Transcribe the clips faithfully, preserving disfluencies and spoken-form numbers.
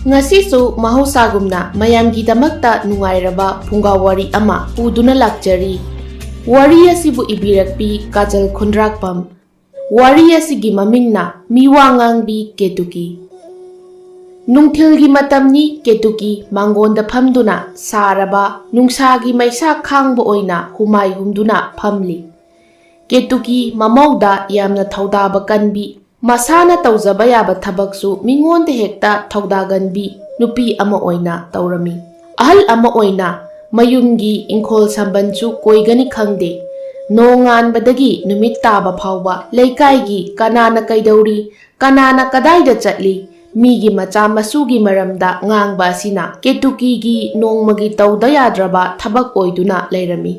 ꯉꯁꯤꯁꯨ ꯃꯍꯧꯁꯥꯒꯨꯝꯅ ꯃꯌꯥꯝꯒꯤꯗꯃꯛꯇ ꯅꯨꯡꯉꯥꯏꯔꯕ ꯐꯨꯡꯒꯥ ꯋꯥꯔꯤ ꯑꯃ ꯄꯨꯗꯨꯅ ꯂꯥꯛꯆꯔꯤ꯫ ꯋꯥꯔꯤ ꯑꯁꯤꯕꯨ ꯏꯕꯤꯔꯛꯄꯤ ꯀꯥꯖꯜ ꯈꯨꯟꯗ꯭ꯔꯥꯛꯄꯝ꯫ ꯋꯥꯔꯤ ꯑꯁꯤꯒꯤ ꯃꯃꯤꯡꯅ ꯃꯤꯋꯥ ꯉꯥꯡꯕꯤ ꯀꯦꯇꯨꯀꯤ꯫ ꯅꯨꯡꯊꯤꯜꯒꯤ ꯃꯇꯝꯅꯤ꯫ ꯀꯦꯇꯨꯀꯤ ꯃꯥꯡꯒꯣꯟꯗ ꯐꯝꯗꯨꯅ ꯁꯥꯔꯕ ꯅꯨꯡꯁꯥꯒꯤ ꯃꯩꯁꯥ ꯈꯥꯡꯕ ꯑꯣꯏꯅ ꯍꯨꯃꯥꯏ ꯍꯨꯝꯗꯨꯅ ꯐꯝꯂꯤ꯫ ꯀꯦꯇꯨꯀꯤ ꯃꯃꯧꯗ ꯌꯥꯝꯅ ꯊꯧꯗꯥꯕ ꯀꯟꯕꯤ, ꯃꯁꯥꯅ ꯇꯧꯖꯕ ꯌꯥꯕ ꯊꯕꯛꯁꯨ ꯃꯤꯉꯣꯟꯗ ꯍꯦꯛꯇ ꯊꯧꯗꯥꯒꯟꯕꯤ ꯅꯨꯄꯤ ꯑꯃ ꯑꯣꯏꯅ ꯇꯧꯔꯝꯃꯤ꯫ ꯑꯍꯜ ꯑꯃ ꯑꯣꯏꯅ ꯃꯌꯨꯝꯒꯤ ꯏꯪꯈꯣꯜ ꯁꯝꯕꯟꯁꯨ ꯀꯣꯏꯒꯅꯤ ꯈꯪꯗꯦ꯫ ꯅꯣꯡꯉꯥꯟꯕꯗꯒꯤ ꯅꯨꯃꯤꯠ ꯇꯥꯕ ꯐꯥꯎꯕ ꯂꯩꯀꯥꯏꯒꯤ ꯀꯅꯥꯅ ꯀꯩꯗꯧꯔꯤ, ꯀꯅꯥꯅ ꯀꯗꯥꯏꯗ ꯆꯠꯂꯤ, ꯃꯤꯒꯤ ꯃꯆꯥ ꯃꯁꯨꯒꯤ ꯃꯔꯝꯗ ꯉꯥꯡꯕ ꯑꯁꯤꯅ ꯀꯦꯇꯨꯀꯤꯒꯤ ꯅꯣꯡꯃꯒꯤ ꯇꯧꯗ ꯌꯥꯗ꯭ꯔꯕ ꯊꯕꯛ ꯑꯣꯏꯗꯨꯅ ꯂꯩꯔꯝꯃꯤ꯫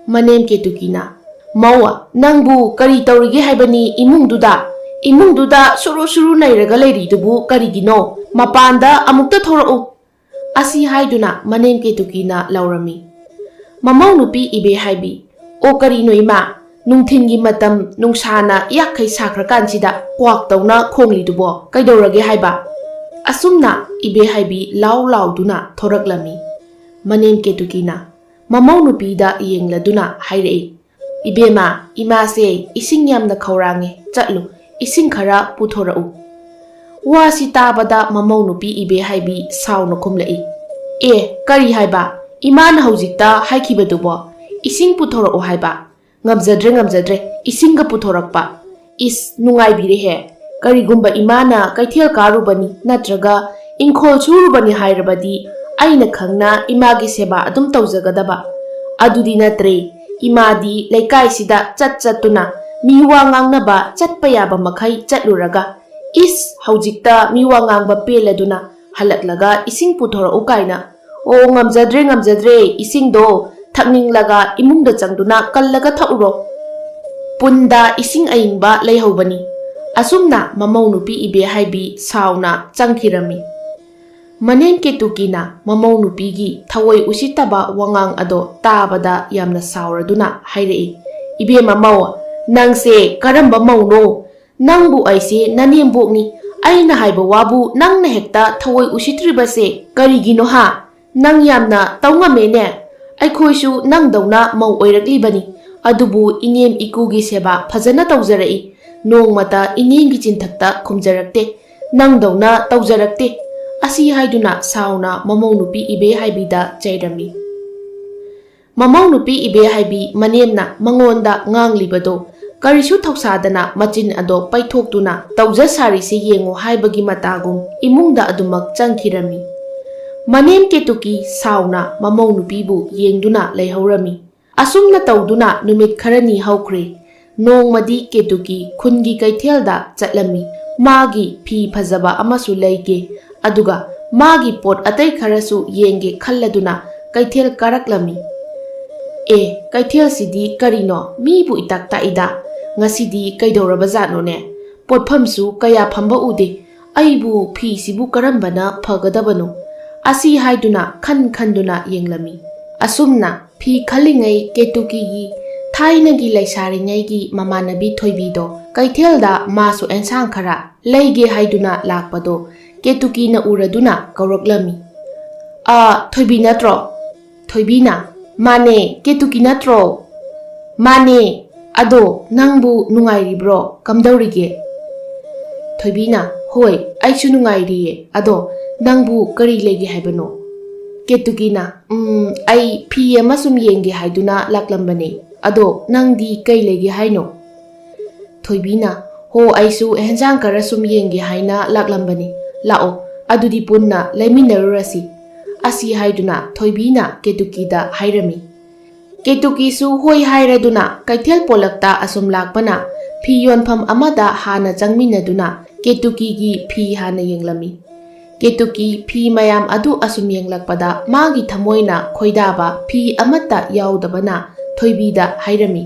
ꯃꯅꯦꯝ ꯀꯦꯇꯨꯀꯤꯅ, "ꯃꯧ, ꯅꯪꯕꯨ ꯀꯔꯤ ꯇꯧꯔꯤꯒꯦ ꯍꯥꯏꯕꯅꯤ ꯏꯃꯨꯡꯗꯨꯗ? ꯏꯃꯨꯡꯗꯨꯗ ꯁꯨꯔꯨ ꯁꯨꯔꯨ ꯅꯩꯔꯒ ꯂꯩꯔꯤꯗꯨꯕꯨ ꯀꯔꯤꯒꯤꯅꯣ? ꯃꯄꯥꯟꯗ ꯑꯃꯨꯛꯇ ꯊꯣꯔꯛꯎ!" ꯑꯁꯤ ꯍꯥꯏꯗꯨꯅ ꯃꯅꯦꯝ ꯀꯦꯇꯨꯀꯤꯅ ꯂꯥꯎꯔꯝꯃꯤ꯫ ꯃꯃꯧ ꯅꯨꯄꯤ ꯏꯕꯦ ꯍꯥꯏꯕꯤ, "ꯑꯣ ꯀꯔꯤꯅꯣ ꯏꯃꯥ, ꯅꯨꯡꯊꯤꯟꯒꯤ ꯃꯇꯝ ꯅꯨꯡꯁꯥꯅ ꯌꯥꯛꯈꯩ ꯁꯥꯈ꯭ꯔꯀꯥꯟꯁꯤꯗ ꯀ꯭ꯋꯥꯛꯇꯧꯅ ꯈꯣꯡꯂꯤꯗꯨꯕꯣ ꯀꯩꯗꯧꯔꯒꯦ ꯍꯥꯏꯕ?" ꯑꯁꯨꯝꯅ ꯏꯕꯦ ꯍꯥꯏꯕꯤ ꯂꯥꯎ ꯂꯥꯎꯗꯨꯅ ꯊꯣꯔꯛꯂꯝꯃꯤ꯫ ꯃꯅꯦꯝ ꯀꯦꯇꯨꯀꯤꯅ ꯃꯃꯧ ꯅꯨꯄꯤꯗ ꯌꯦꯡꯂꯗꯨꯅ ꯍꯥꯏꯔꯛꯏ, "ꯏꯕꯦꯝꯃ, ꯏꯃꯥꯁꯦ ꯏꯁꯤꯡ ꯌꯥꯝꯅ ꯈꯧꯔꯥꯡꯉꯦ, ꯆꯠꯂꯨ, ꯏꯁꯤꯡ ꯈꯔ ꯄꯨꯊꯣꯔꯛꯎ꯫" ꯋꯥꯁꯤ ꯇꯥꯕꯗ ꯃꯃꯧ ꯅꯨꯄꯤ ꯏꯕꯦ ꯍꯥꯏꯕꯤ ꯁꯥꯎꯅ ꯈꯨꯝꯂꯛꯏ, "ꯑꯦ, ꯀꯔꯤ ꯍꯥꯏꯕ? ꯏꯃꯥꯅ ꯍꯧꯖꯤꯛꯇ ꯍꯥꯏꯈꯤꯕꯗꯨꯕꯣ? ꯏꯁꯤꯡ ꯄꯨꯊꯣꯔꯛꯎ ꯍꯥꯏꯕ? ꯉꯝꯖꯗ꯭ꯔꯦ, ꯉꯝꯖꯗ꯭ꯔꯦ, ꯏꯁꯤꯡꯒ ꯄꯨꯊꯣꯔꯛꯄ꯫ ꯏꯁ, ꯅꯨꯡꯉꯥꯏꯕꯤꯔꯦꯍꯦ꯫ ꯀꯔꯤꯒꯨꯝꯕ ꯏꯃꯥꯅ ꯀꯩꯊꯦꯜ ꯀꯥꯔꯨꯕꯅꯤ ꯅꯠꯇ꯭ꯔꯒ ꯏꯪꯈꯣꯜ ꯁꯨꯔꯨꯕꯅꯤ ꯍꯥꯏꯔꯕꯗꯤ ꯑꯩꯅ ꯈꯪꯅ ꯏꯃꯥꯒꯤ ꯁꯦꯕꯥ ꯑꯗꯨꯝ ꯇꯧꯖꯒꯗꯕ꯫ ꯑꯗꯨꯗꯤ ꯅꯠꯇ꯭ꯔꯦ, ꯏꯃꯥꯗꯤ ꯂꯩꯀꯥꯏꯁꯤꯗ ꯆꯠ ꯆꯠꯇꯨꯅ ꯃꯤ ꯋꯥ ꯉꯥꯡꯅꯕ ꯆꯠꯄ ꯌꯥꯕ ꯃꯈꯩ ꯆꯠꯂꯨꯔꯒ, ꯏꯁ, ꯍꯧꯖꯤꯛꯇ ꯃꯤ ꯋꯥ ꯉꯥꯡꯕ ꯄꯦꯜꯂꯗꯨꯅ ꯍꯜꯂꯛꯂꯒ ꯏꯁꯤꯡ ꯄꯨꯊꯣꯔꯛꯎ ꯀꯥꯏꯅ꯫ ꯑꯣ, ꯉꯝꯖꯗ꯭ꯔꯦ, ꯉꯝꯖꯗ꯭ꯔꯦ, ꯏꯁꯤꯡꯗꯣ ꯊꯛꯅꯤꯡꯂꯒ ꯏꯃꯨꯡꯗ ꯆꯪꯗꯨꯅ ꯀꯜꯂꯒ ꯊꯛꯎꯔꯣ꯫" ꯄꯨꯟꯗ ꯏꯁꯤꯡ ꯑꯏꯪꯕ ꯂꯩꯍꯧꯕꯅꯤ꯫ ꯑꯁꯨꯝꯅ ꯃꯃꯧ ꯅꯨꯄꯤ ꯏꯕꯦ ꯍꯥꯏꯕꯤ ꯁꯥꯎꯅ ꯆꯪꯈꯤꯔꯝꯃꯤ꯫ ꯃꯅꯦꯝ ꯀꯦꯇꯨꯀꯤꯅ ꯃꯃꯧ ꯅꯨꯄꯤꯒꯤ ꯊꯑꯣꯏ ꯎꯁꯤꯠꯇꯕ ꯋꯥꯉꯥꯡ ꯑꯗꯣ ꯇꯥꯕꯗ ꯌꯥꯝꯅ ꯁꯥꯎꯔꯗꯨꯅ ꯍꯥꯏꯔꯛꯏ, "ꯏꯕꯦꯝꯃ ꯃꯧ, ꯅꯪꯁꯦ ꯀꯔꯝꯕ ꯃꯧꯅꯣ? ꯅꯪꯕꯨ ꯑꯩꯁꯦ ꯅꯅꯦꯝꯕꯣꯛꯅꯤ, ꯑꯩꯅ ꯍꯥꯏꯕ ꯋꯥꯕꯨ ꯅꯪꯅ ꯍꯦꯛꯇ ꯊꯑꯣꯏ ꯎꯁꯤꯠꯇ꯭ꯔꯤꯕꯁꯦ ꯀꯔꯤꯒꯤꯅꯣ ꯍꯥ? ꯅꯪ ꯌꯥꯝꯅ ꯇꯧ ꯉꯝꯃꯦꯅꯦ꯫ ꯑꯩꯈꯣꯏꯁꯨ ꯅꯪꯗꯧꯅ ꯃꯧ ꯑꯣꯏꯔꯛꯂꯤꯕꯅꯤ꯫ ꯑꯗꯨꯕꯨ ꯏꯅꯦꯝ ꯏꯀꯨꯒꯤ ꯁꯦꯕꯥ ꯐꯖꯅ ꯇꯧꯖꯔꯛꯏ꯫ ꯅꯣꯡꯃꯇ ꯏꯅꯦꯒꯤ ꯆꯤꯟꯊꯛꯇ ꯈꯨꯝꯖꯔꯛꯇꯦ꯫ ꯅꯪꯗꯧꯅ ꯇꯧꯖꯔꯛꯇꯦ꯫ ꯑꯁꯤ ꯍꯥꯏꯗꯨꯅ ꯁꯥꯎꯅ ꯃꯃꯧ ꯅꯨꯄꯤ ꯏꯕꯦꯍꯥꯏꯕꯤꯗ ꯆꯩꯔꯝꯃꯤ꯫ ꯃꯃꯧ ꯅꯨꯄꯤ ꯏꯕꯦꯍꯥꯏꯕꯤ ꯃꯅꯦꯝꯅ ꯃꯉꯣꯟꯗ ꯉꯥꯡꯂꯤꯕꯗꯣ ꯀꯔꯤꯁꯨ ꯊꯧꯁꯥꯗꯅ ꯃꯆꯤꯟ ꯑꯗꯣ ꯄꯩꯊꯣꯛꯇꯨꯅ, "ꯇꯧꯖ ꯁꯥꯔꯤꯁꯦ ꯌꯦꯡꯉꯨ" ꯍꯥꯏꯕꯒꯤ ꯃꯇꯥꯒꯨꯝ ꯏꯃꯨꯡꯗ ꯑꯗꯨꯃꯛ ꯆꯪꯈꯤꯔꯝꯃꯤ꯫ ꯃꯅꯦꯝ ꯀꯦꯇꯨꯀꯤ ꯁꯥꯎꯅ ꯃꯃꯧ ꯅꯨꯄꯤꯕꯨ ꯌꯦꯡꯗꯨꯅ ꯂꯩꯍꯧꯔꯝꯃꯤ꯫ ꯑꯁꯨꯝꯅ ꯇꯧꯗꯨꯅ ꯅꯨꯃꯤꯠ ꯈꯔꯅꯤ ꯍꯧꯈ꯭ꯔꯦ꯫ ꯅꯣꯡꯃꯗꯤ ꯀꯦꯇꯨꯀꯤ ꯈꯨꯟꯒꯤ ꯀꯩꯊꯦꯜꯗ ꯆꯠꯂꯝꯃꯤ꯫ ꯃꯥꯒꯤ ꯐꯤ ꯐꯖꯕ ꯑꯃꯁꯨ ꯂꯩꯒꯦ, ꯑꯗꯨꯒ ꯃꯥꯒꯤ ꯄꯣꯠ ꯑꯇꯩ ꯈꯔꯁꯨ ꯌꯦꯡꯒꯦ ꯈꯜꯂꯗꯨꯅ ꯀꯩꯊꯦꯜ ꯀꯥꯔꯛꯂꯝꯃꯤ꯫ "ꯑꯦ, ꯀꯩꯊꯦꯜꯁꯤꯗꯤ ꯀꯔꯤꯅꯣ? ꯃꯤꯕꯨ ꯏꯇꯥꯛ ꯇꯥꯛꯏꯗ꯫ ꯉꯁꯤꯗꯤ ꯀꯩꯗꯧꯔꯕꯖꯥꯠꯅꯣꯅꯦ? ꯄꯣꯠꯐꯝꯁꯨ ꯀꯌꯥ ꯐꯝꯕ ꯎꯗꯦ꯫ ꯑꯩꯕꯨ ꯐꯤꯁꯤꯕꯨ ꯀꯔꯝꯕꯅ ꯐꯒꯗꯕꯅꯣ?" ꯑꯁꯤ ꯍꯥꯏꯗꯨꯅ ꯈꯟ ꯈꯟꯗꯨꯅ ꯌꯦꯡꯂꯝꯃꯤ꯫ ꯑꯁꯨꯝꯅ ꯐꯤ ꯈꯜꯂꯤꯉꯩ ꯀꯦꯇꯨꯀꯤꯒꯤ ꯊꯥꯏꯅꯒꯤ ꯂꯩꯁꯥꯔꯤꯉꯩꯒꯤ ꯃꯃꯥꯟꯅꯕꯤ ꯊꯣꯏꯕꯤꯗꯣ ꯀꯩꯊꯦꯜꯗ ꯃꯥꯁꯨ ꯑꯦꯟꯁꯥꯡ ꯈꯔ ꯂꯩꯒꯦ ꯍꯥꯏꯗꯨꯅ ꯂꯥꯛꯄꯗꯣ ꯀꯦꯇꯨꯀꯤꯅ ꯎꯔꯗꯨꯅ ꯀꯧꯔꯛꯂꯝꯃꯤ꯫ "ꯑ, ꯊꯣꯏꯕꯤ ꯅꯠꯇ꯭ꯔꯣ?" ꯊꯣꯏꯕꯤꯅ, "ꯃꯥꯅꯦ, ꯀꯦꯇꯨꯀꯤ ꯅꯠꯇ꯭ꯔꯣ?" "ꯃꯥꯅꯦ꯫ ꯑꯗꯣ ꯅꯪꯕꯨ ꯅꯨꯡꯉꯥꯏꯔꯤꯕ꯭ꯔꯣ? ꯀꯝꯗꯧꯔꯤꯒꯦ?" ꯊꯣꯏꯕꯤꯅ, "ꯍꯣꯏ, ꯑꯩꯁꯨ ꯅꯨꯡꯉꯥꯏꯔꯤꯌꯦ꯫ ꯑꯗꯣ ꯅꯪꯕꯨ ꯀꯔꯤ ꯂꯩꯒꯦ ꯍꯥꯏꯕꯅꯣ?" ꯀꯦꯇꯨꯀꯤꯅ, "ꯎꯝ, ꯑꯩ ꯐꯤ ꯑꯃ ꯁꯨꯝ ꯌꯦꯡꯒꯦ ꯍꯥꯏꯗꯨꯅ ꯂꯥꯛꯂꯝꯕꯅꯦ꯫ ꯑꯗꯣ ꯅꯪꯗꯤ ꯀꯩ ꯂꯩꯒꯦ ꯍꯥꯏꯅꯣ?" ꯊꯣꯏꯕꯤꯅ, "ꯍꯣ, ꯑꯩꯁꯨ ꯍꯦꯟꯖꯥꯡ ꯈꯔ ꯁꯨꯝ ꯌꯦꯡꯒꯦ ꯍꯥꯏꯅ ꯂꯥꯛꯂꯝꯕꯅꯤ꯫ ꯂꯥꯛꯑꯣ, ꯑꯗꯨꯗꯤ ꯄꯨꯟꯅ ꯂꯩꯃꯤꯟꯅꯔꯨꯔꯁꯤ"꯫ ꯑꯁꯤ ꯍꯥꯏꯗꯨꯅ ꯊꯣꯏꯕꯤꯅ ꯀꯦꯇꯨꯀꯤꯗ ꯍꯥꯏꯔꯝꯃꯤ꯫ ꯀꯦꯇꯨꯀꯤꯁꯨ ꯍꯣꯏ ꯍꯥꯏꯔꯗꯨꯅ ꯀꯩꯊꯦꯜ ꯄꯣꯂꯛꯇ ꯑꯁꯨꯝ ꯂꯥꯛꯄꯅ ꯐꯤ ꯌꯣꯟꯐꯝ ꯑꯃꯗ ꯍꯥꯟꯅ ꯆꯪꯃꯤꯟꯅꯗꯨꯅ ꯀꯦꯇꯨꯀꯤꯒꯤ ꯐꯤ ꯍꯥꯟꯅ ꯌꯦꯡꯂꯝꯃꯤ꯫ ꯀꯦꯇꯨꯀꯤ ꯐꯤ ꯃꯌꯥꯝ ꯑꯗꯨ ꯑꯁꯨꯝ ꯌꯦꯡꯂꯛꯄꯗ ꯃꯥꯒꯤ ꯊꯃꯣꯏꯅ ꯈꯣꯏꯗꯥꯕ ꯐꯤ ꯑꯃꯠꯇ ꯌꯥꯎꯗꯕꯅ ꯊꯣꯏꯕꯤꯗ ꯍꯥꯏꯔꯝꯃꯤ꯫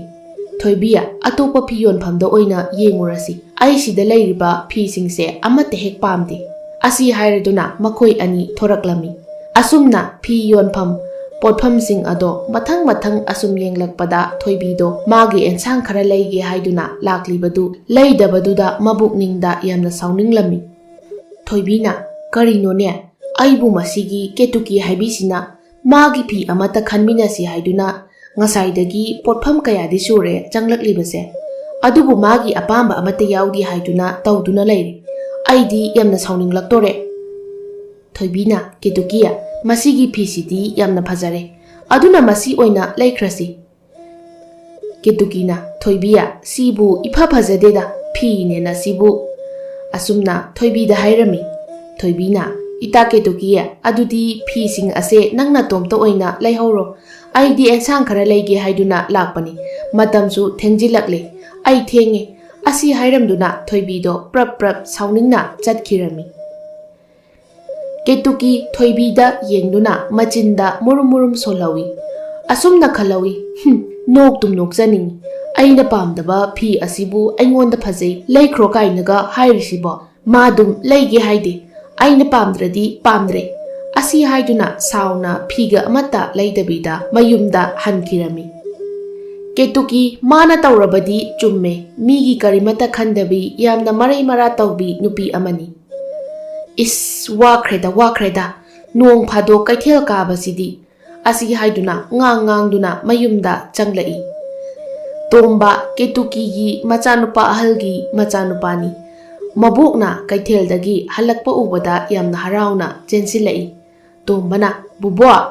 "ꯊꯣꯏꯕꯤ, ꯑꯇꯣꯞꯄ ꯐꯤ ꯌꯣꯟꯐꯝꯗ ꯑꯣꯏꯅ ꯌꯦꯡꯉꯨꯔꯁꯤ꯫ ꯑꯩ ꯁꯤꯗ ꯂꯩꯔꯤꯕ ꯐꯤꯁꯤꯡꯁꯦ ꯑꯃꯠꯇ ꯍꯦꯛ ꯄꯥꯝꯗꯦ"꯫ ꯑꯁꯤ ꯍꯥꯏꯔꯗꯨꯅ ꯃꯈꯣꯏ ꯑꯅꯤ ꯊꯣꯔꯛꯂꯝꯃꯤ꯫ ꯑꯁꯨꯝꯅ ꯐꯤ ꯌꯣꯟꯐꯝ ꯄꯣꯠꯐꯝꯁꯤꯡ ꯑꯗꯣ ꯃꯊꯪ ꯃꯊꯪ ꯑꯁꯨꯝ ꯌꯦꯡꯂꯛꯄꯗ ꯊꯣꯏꯕꯤꯗꯣ ꯃꯥꯒꯤ ꯑꯦꯟꯁꯥꯡ ꯈꯔ ꯂꯩꯒꯦ ꯍꯥꯏꯗꯨꯅ ꯂꯥꯛꯂꯤꯕꯗꯨ ꯂꯩꯗꯕꯗꯨꯗ ꯃꯕꯨꯛꯅꯤꯡꯗ ꯌꯥꯝꯅ ꯁꯥꯎꯅꯤꯡꯂꯝꯃꯤ꯫ ꯊꯣꯏꯕꯤꯅ, "ꯀꯔꯤꯅꯣꯅꯦ, ꯑꯩꯕꯨ ꯃꯁꯤꯒꯤ ꯀꯦꯇꯨꯀꯤ ꯍꯥꯏꯕꯤꯁꯤꯅ ꯃꯥꯒꯤ ꯐꯤ ꯑꯃꯠꯇ ꯈꯟꯃꯤꯟꯅꯁꯤ ꯍꯥꯏꯗꯨꯅ ꯉꯁꯥꯏꯗꯒꯤ ꯄꯣꯠꯐꯝ ꯀꯌꯥꯗꯤ ꯁꯨꯔꯦ ꯆꯪꯂꯛꯂꯤꯕꯁꯦ, ꯑꯗꯨꯕꯨ ꯃꯥꯒꯤ ꯑꯄꯥꯝꯕ ꯑꯃꯠꯇ ꯌꯥꯎꯗꯦ ꯍꯥꯏꯗꯨꯅ ꯇꯧꯗꯨꯅ ꯂꯩꯔꯦ꯫ ꯑꯩꯗꯤ ꯌꯥꯝꯅ ꯁꯥꯎꯅꯤꯡꯂꯛꯇꯣꯔꯦ꯫" ꯊꯣꯏꯕꯤꯅ, "ꯀꯦꯇꯨꯀꯤ, ꯃꯁꯤꯒꯤ ꯐꯤꯁꯤꯗꯤ ꯌꯥꯝꯅ ꯐꯖꯔꯦ, ꯑꯗꯨꯅ ꯃꯁꯤ ꯑꯣꯏꯅ ꯂꯩꯈ꯭ꯔꯁꯤ꯫" ꯀꯦꯇꯨꯀꯤꯅ, "ꯊꯣꯏꯕꯤ, ꯁꯤꯕꯨ ꯏꯐ ꯐꯖꯗꯦꯗ, ꯐꯤꯅꯦꯅ ꯁꯤꯕꯨ꯫" ꯑꯁꯨꯝꯅ ꯊꯣꯏꯕꯤꯗ ꯍꯥꯏꯔꯝꯃꯤ꯫ ꯊꯣꯏꯕꯤꯅ, "ꯏꯇꯥ ꯀꯦꯇꯨꯀꯤ, ꯑꯗꯨꯗꯤ ꯐꯤꯁꯤꯡ ꯑꯁꯦ ꯅꯪ ꯅꯇꯣꯝꯇ ꯑꯣꯏꯅ ꯂꯩꯍꯧꯔꯣ꯫ ꯑꯩꯗꯤ ꯑꯦꯟꯁꯥꯡ ꯈꯔ ꯂꯩꯒꯦ ꯍꯥꯏꯗꯨꯅ ꯂꯥꯛꯄꯅꯤ꯫ ꯃꯇꯝꯁꯨ ꯊꯦꯡꯖꯤꯜꯂꯛꯂꯦ꯫ ꯑꯩ ꯊꯦꯡꯉꯦ꯫" ꯑꯁꯤ ꯍꯥꯏꯔꯝꯗꯨꯅ ꯊꯣꯏꯕꯤꯗꯣ ꯄ꯭ꯔꯞ ꯄ꯭ꯔꯞ ꯁꯥꯎꯅꯤꯡꯅ ꯆꯠꯈꯤꯔꯝꯃꯤ꯫ ꯀꯦꯇꯨꯀꯤ ꯊꯣꯏꯕꯤꯗ ꯌꯦꯡꯗꯨꯅ ꯃꯆꯤꯟꯗ ꯃꯨꯔꯨꯝ ꯃꯨꯔꯨꯝ ꯁꯣꯜꯍꯧꯏ꯫ ꯑꯁꯨꯝꯅ ꯈꯜꯍꯧꯏ, "ꯍꯨꯝ, ꯅꯣꯛꯇꯨꯝ ꯅꯣꯛꯆꯅꯤꯡꯏ꯫ ꯑꯩꯅ ꯄꯥꯝꯗꯕ ꯐꯤ ꯑꯁꯤꯕꯨ ꯑꯩꯉꯣꯟꯗ ꯐꯖꯩ, ꯂꯩꯈ꯭ꯔꯣ ꯀꯥꯏꯅꯒ ꯍꯥꯏꯔꯤꯁꯤꯕꯣ? ꯃꯥꯗꯨꯝ ꯂꯩꯒꯦ ꯍꯥꯏꯗꯦ꯫ ꯑꯩꯅ ꯄꯥꯝꯗ꯭ꯔꯗꯤ ꯄꯥꯝꯗ꯭ꯔꯦ꯫" ꯑꯁꯤ ꯍꯥꯏꯗꯨꯅ ꯁꯥꯎꯅ ꯐꯤꯒ ꯑꯃꯠꯇ ꯂꯩꯗꯕꯤꯗ ꯃꯌꯨꯝꯗ ꯍꯟꯈꯤꯔꯝꯃꯤ꯫ ꯀꯦꯇꯨꯀꯤ ꯃꯥꯅ ꯇꯧꯔꯕꯗꯤ ꯆꯨꯝꯃꯦ, ꯃꯤꯒꯤ ꯀꯔꯤꯃꯠꯇ ꯈꯟꯗꯕꯤ ꯌꯥꯝꯅ ꯃꯔꯩ ꯃꯔꯥ ꯇꯧꯕꯤ ꯅꯨꯄꯤ ꯑꯃꯅꯤ꯫ "ꯏꯁ, ꯋꯥꯈ꯭ꯔꯦꯗ, ꯋꯥꯈ꯭ꯔꯦꯗ, ꯅꯣꯡ ꯐꯥꯗꯣꯛ ꯀꯩꯊꯦꯜ ꯀꯥꯕꯁꯤꯗꯤ꯫" ꯑꯁꯤ ꯍꯥꯏꯗꯨꯅ ꯉꯥꯡ ꯉꯥꯡꯗꯨꯅ ꯃꯌꯨꯝꯗ ꯆꯪꯂꯛꯏ꯫ ꯇꯣꯝꯕ ꯀꯦꯇꯨꯀꯤꯒꯤ ꯃꯆꯥꯅꯨꯄꯥ ꯑꯍꯜꯒꯤ ꯃꯆꯥꯅꯨꯄꯥꯅꯤ꯫ ꯃꯕꯣꯛꯅ ꯀꯩꯊꯦꯜꯗꯒꯤ ꯍꯜꯂꯛꯄ ꯎꯕꯗ ꯌꯥꯝꯅ ꯍꯔꯥꯎꯅ ꯆꯦꯟꯁꯤꯜꯂꯛꯏ꯫ ꯇꯣꯝꯕꯅ, "ꯕꯨꯕꯣꯛ,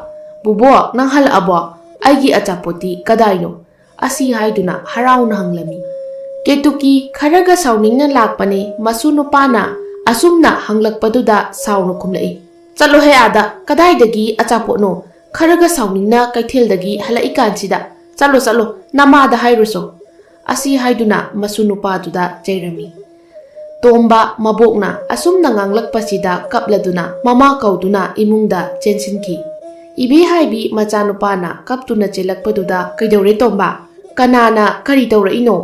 ꯕꯨꯕꯣꯛ, ꯅꯪ ꯍꯜꯂꯛꯑꯕꯣ? ꯑꯩꯒꯤ ꯑꯆꯥꯄꯣꯠꯇꯤ ꯀꯗꯥꯏꯅꯣ?" ꯑꯁꯤ ꯍꯥꯏꯗꯨꯅ ꯍꯔꯥꯎꯅ ꯍꯪꯂꯝꯃꯤ꯫ ꯀꯦꯇꯨꯀꯤ ꯈꯔꯒ ꯁꯥꯎꯅꯤꯡꯅ ꯂꯥꯛꯄꯅꯦ, ꯃꯁꯨ ꯅꯨꯄꯥꯅ ꯑꯁꯨꯝꯅ ꯍꯪꯂꯛꯄꯗꯨꯗ ꯁꯥꯎꯅ ꯈꯨꯝꯂꯛꯏ, "ꯆꯠꯂꯣꯍꯦ ꯑꯥꯗ, ꯀꯗꯥꯏꯗꯒꯤ ꯑꯆꯥꯄꯣꯠꯅꯣ? ꯈꯔꯒ ꯁꯥꯎꯅꯤꯡꯅ ꯀꯩꯊꯦꯜꯗꯒꯤ ꯍꯜꯂꯛꯏꯀꯥꯟꯁꯤꯗ꯫ ꯆꯠꯂꯣ, ꯆꯠꯂꯣ, ꯅꯃꯥꯗ ꯍꯥꯏꯔꯨꯁꯣ꯫" ꯑꯁꯤ ꯍꯥꯏꯗꯨꯅ ꯃꯁꯨ ꯅꯨꯄꯥꯗꯨꯗ ꯆꯩꯔꯝꯃꯤ꯫ ꯇꯣꯝꯕ ꯃꯕꯣꯛꯅ ꯑꯁꯨꯝꯅ ꯉꯥꯡꯂꯛꯄꯁꯤꯗ ꯀꯞꯂꯗꯨꯅ ꯃꯃꯥ ꯀꯧꯗꯨꯅ ꯏꯃꯨꯡꯗ ꯆꯦꯟꯁꯤꯟꯈꯤ꯫ ꯏꯕꯦꯍꯥꯏꯕꯤ ꯃꯆꯥꯅꯨꯄꯥꯅ ꯀꯞꯇꯨꯅ ꯆꯦꯜꯂꯛꯄꯗꯨꯗ, "ꯀꯩꯗꯧꯔꯦ ꯇꯣꯝꯕ? ꯀꯅꯥꯅ ꯀꯔꯤ ꯇꯧꯔꯛꯏꯅꯣ?"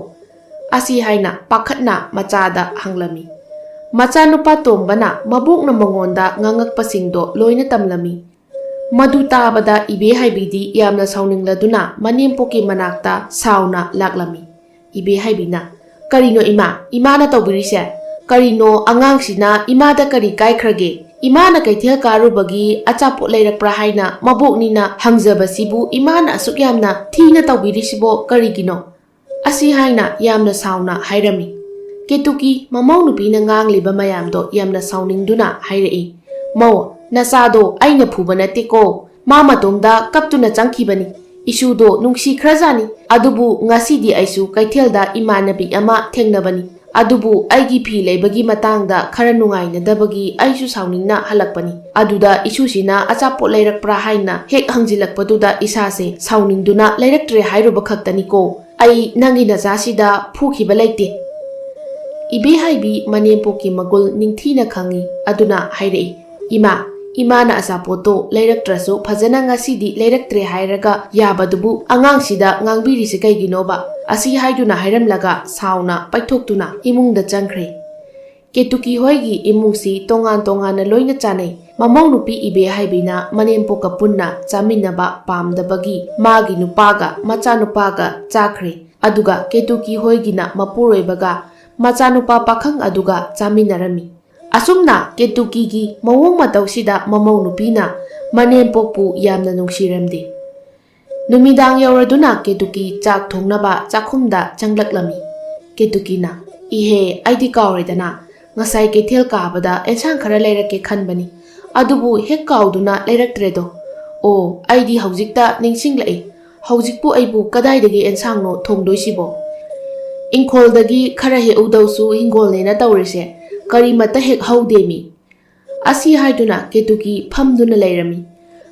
ꯑꯁꯤ ꯍꯥꯏꯅ ꯄꯥꯈꯠꯅ ꯃꯆꯥꯗ ꯍꯪꯂꯝꯃꯤ꯫ ꯃꯆꯥꯅꯨꯄꯥ ꯇꯣꯝꯕꯅ ꯃꯕꯣꯛꯅ ꯃꯉꯣꯟꯗ ꯉꯥꯡꯉꯛꯄꯁꯤꯡꯗꯣ ꯂꯣꯏꯅ ꯇꯝꯂꯝꯃꯤ꯫ ꯃꯗꯨ ꯇꯥꯕꯗ ꯏꯕꯦꯍꯥꯏꯕꯤꯗꯤ ꯌꯥꯝꯅ ꯁꯥꯎꯅꯤꯡꯂꯗꯨꯅ ꯃꯅꯦꯝꯄꯣꯛꯀꯤ ꯃꯅꯥꯛꯇ ꯁꯥꯎꯅ ꯂꯥꯛꯂꯝꯃꯤ꯫ ꯏꯕꯦꯍꯥꯏꯕꯤꯅ, "ꯀꯔꯤꯅꯣ ꯏꯃꯥ, ꯏꯃꯥꯅ ꯇꯧꯕꯤꯔꯤꯁꯦ? "ꯀꯔꯤꯅꯣ ꯑꯉꯥꯡꯁꯤꯅ ꯏꯃꯥꯗ ꯀꯔꯤ ꯀꯥꯏꯈ꯭ꯔꯒꯦ? ꯏꯃꯥꯅ ꯀꯩꯊꯦꯜ ꯀꯥꯔꯨꯕꯒꯤ ꯑꯆꯥꯄꯣꯠ ꯂꯩꯔꯛꯄ꯭ꯔꯥ ꯍꯥꯏꯅ ꯃꯕꯣꯛꯅꯤꯅ ꯍꯪꯖꯕꯁꯤꯕꯨ ꯏꯃꯥꯅ ꯑꯁꯨꯛ ꯌꯥꯝꯅ ꯊꯤꯅ ꯇꯧꯕꯤꯔꯤꯁꯤꯕꯣ ꯀꯔꯤꯒꯤꯅꯣ?" ꯑꯁꯤ ꯍꯥꯏꯅ ꯌꯥꯝꯅ ꯁꯥꯎꯅ ꯍꯥꯏꯔꯝꯃꯤ꯫ ꯀꯦꯇꯨꯀꯤ ꯃꯃꯧ ꯅꯨꯄꯤꯅ ꯉꯥꯡꯂꯤꯕ ꯃꯌꯥꯝꯗꯣ ꯌꯥꯝꯅ ꯁꯥꯎꯅꯤꯡꯗꯨꯅ ꯍꯥꯏꯔꯛꯏ, "ꯃꯧ, ꯅꯆꯥꯗꯣ ꯑꯩꯅ ꯐꯨꯕ ꯅꯠꯇꯦꯀꯣ꯫ ꯃꯥ ꯃꯇꯣꯝꯗ ꯀꯞꯇꯨꯅ ꯆꯪꯈꯤꯕꯅꯤ꯫ ꯏꯁꯨꯗꯣ ꯅꯨꯡꯁꯤꯈ꯭ꯔꯖꯥꯠꯅꯤ꯫ ꯑꯗꯨꯕꯨ ꯉꯁꯤꯗꯤ ꯑꯩꯁꯨ ꯀꯩꯊꯦꯜꯗ ꯏꯃꯥꯟꯅꯕꯤ ꯑꯃ ꯊꯦꯡꯅꯕꯅꯤ꯫ ꯑꯗꯨꯕꯨ ꯑꯩꯒꯤ ꯐꯤ ꯂꯩꯕꯒꯤ ꯃꯇꯥꯡꯗ ꯈꯔ ꯅꯨꯡꯉꯥꯏꯅꯗꯕꯒꯤ ꯑꯩꯁꯨ ꯁꯥꯎꯅꯤꯡꯅ ꯍꯜꯂꯛꯄꯅꯤ꯫ ꯑꯗꯨꯗ ꯏꯁꯨꯁꯤꯅ ꯑꯆꯥꯄꯣꯠ ꯂꯩꯔꯛꯄ꯭ꯔꯥ ꯍꯥꯏꯅ ꯍꯦꯛ ꯍꯪꯖꯤꯜꯂꯛꯄꯗꯨꯗ ꯏꯁꯥꯁꯦ ꯁꯥꯎꯅꯤꯡꯗꯨꯅ ꯂꯩꯔꯛꯇ꯭ꯔꯦ ꯍꯥꯏꯔꯨꯕ ꯈꯛꯇꯅꯤꯀꯣ꯫ ꯑꯩ ꯅꯪꯒꯤ ꯅꯆꯥꯁꯤꯗ ꯐꯨꯈꯤꯕ ꯂꯩꯇꯦ꯫" ꯏꯕꯦꯍꯥꯏꯕꯤ ꯃꯅꯦꯝꯄꯣꯛꯀꯤ ꯃꯒꯨꯜ ꯅꯤꯡꯊꯤꯅ ꯈꯪꯏ꯫ ꯑꯗꯨꯅ ꯍꯥꯏꯔꯛꯏ, "ꯏꯃꯥ, ꯏꯃꯥꯅ ꯑꯆꯥꯄꯣꯠꯇꯣ ꯂꯩꯔꯛꯇ꯭ꯔꯁꯨ ꯐꯖꯅ ꯉꯁꯤꯗꯤ ꯂꯩꯔꯛꯇ꯭ꯔꯦ ꯍꯥꯏꯔꯒ ꯌꯥꯕꯗꯨꯕꯨ ꯑꯉꯥꯡꯁꯤꯗ ꯉꯥꯡꯕꯤꯔꯤꯁꯤ ꯀꯩꯒꯤꯅꯣꯕ?" ꯑꯁꯤ ꯍꯥꯏꯗꯨꯅ ꯍꯥꯏꯔꯝꯂꯒ ꯁꯥꯎꯅ ꯄꯩꯊꯣꯛꯇꯨꯅ ꯏꯃꯨꯡꯗ ꯆꯪꯈ꯭ꯔꯦ꯫ ꯀꯦꯇꯨꯀꯤ ꯍꯣꯏꯒꯤ ꯏꯃꯨꯡꯁꯤ ꯇꯣꯉꯥꯟ ꯇꯣꯉꯥꯟꯅ ꯂꯣꯏꯅ ꯆꯥꯅꯩ꯫ ꯃꯃꯧ ꯅꯨꯄꯤ ꯏꯕꯦꯍꯥꯏꯕꯤꯅ ꯃꯅꯦꯝꯄꯣꯛꯀ ꯄꯨꯟꯅ ꯆꯥꯃꯤꯟꯅꯕ ꯄꯥꯝꯗꯕꯒꯤ ꯃꯥꯒꯤ ꯅꯨꯄꯥꯒ ꯃꯆꯥꯅꯨꯄꯥꯒ ꯆꯥꯈ꯭ꯔꯦ꯫ ꯑꯗꯨꯒ ꯀꯦꯇꯨꯀꯤ ꯍꯣꯏꯒꯤꯅ ꯃꯄꯨꯔꯣꯏꯕꯒ ꯃꯆꯥꯅꯨꯄꯥ ꯄꯥꯈꯪ ꯑꯗꯨꯒ ꯆꯥꯃꯤꯟꯅꯔꯝꯃꯤ꯫ ꯑꯁꯨꯝꯅ ꯀꯦꯇꯨꯀꯤꯒꯤ ꯃꯑꯣꯡ ꯃꯇꯧꯁꯤꯗ ꯃꯃꯧ ꯅꯨꯄꯤꯅ ꯃꯅꯦꯝꯄꯣꯛꯄꯨ ꯌꯥꯝꯅ ꯅꯨꯡꯁꯤꯔꯝꯗꯦ꯫ ꯅꯨꯃꯤꯗꯥꯡ ꯌꯧꯔꯗꯨꯅ ꯀꯦꯇꯨꯀꯤ ꯆꯥꯛ ꯊꯣꯡꯅꯕ ꯆꯥꯛꯈꯨꯝꯗ ꯆꯪꯂꯛꯂꯝꯃꯤ꯫ ꯀꯦꯇꯨꯀꯤꯅ, "ꯏꯍꯦ, ꯑꯩꯗꯤ ꯀꯥꯎꯔꯦꯗꯅ꯫ ꯉꯁꯥꯏ ꯀꯩꯊꯦꯜ ꯀꯥꯕꯗ ꯑꯦꯟꯁꯥꯡ ꯈꯔ ꯂꯩꯔꯛꯀꯦ ꯈꯟꯕꯅꯤ꯫ ꯑꯗꯨꯕꯨ ꯍꯦꯛ ꯀꯥꯎꯗꯨꯅ ꯂꯩꯔꯛꯇ꯭ꯔꯦꯗꯣ꯫ ꯑꯣ, ꯑꯩꯗꯤ ꯍꯧꯖꯤꯛꯇ ꯅꯤꯡꯁꯤꯡꯂꯛꯏ꯫ ꯍꯧꯖꯤꯛꯄꯨ ꯑꯩꯕꯨ ꯀꯗꯥꯏꯗꯒꯤ ꯑꯦꯟꯁꯥꯡꯅꯣ ꯊꯣꯡꯗꯣꯏꯁꯤꯕꯣ? ꯏꯪꯈꯣꯜꯗꯒꯤ ꯈꯔ ꯍꯦꯛꯎꯗꯧꯁꯨ ꯍꯤꯡꯒꯣꯜꯅꯦꯅ ꯇꯧꯔꯤꯁꯦ꯫ ꯀꯔꯤꯃꯠꯇ ꯍꯦꯛ ꯍꯧꯗꯦꯃꯤ꯫" ꯑꯁꯤ ꯍꯥꯏꯗꯨꯅ ꯀꯦꯇꯨꯀꯤ ꯐꯝꯗꯨꯅ ꯂꯩꯔꯝꯃꯤ꯫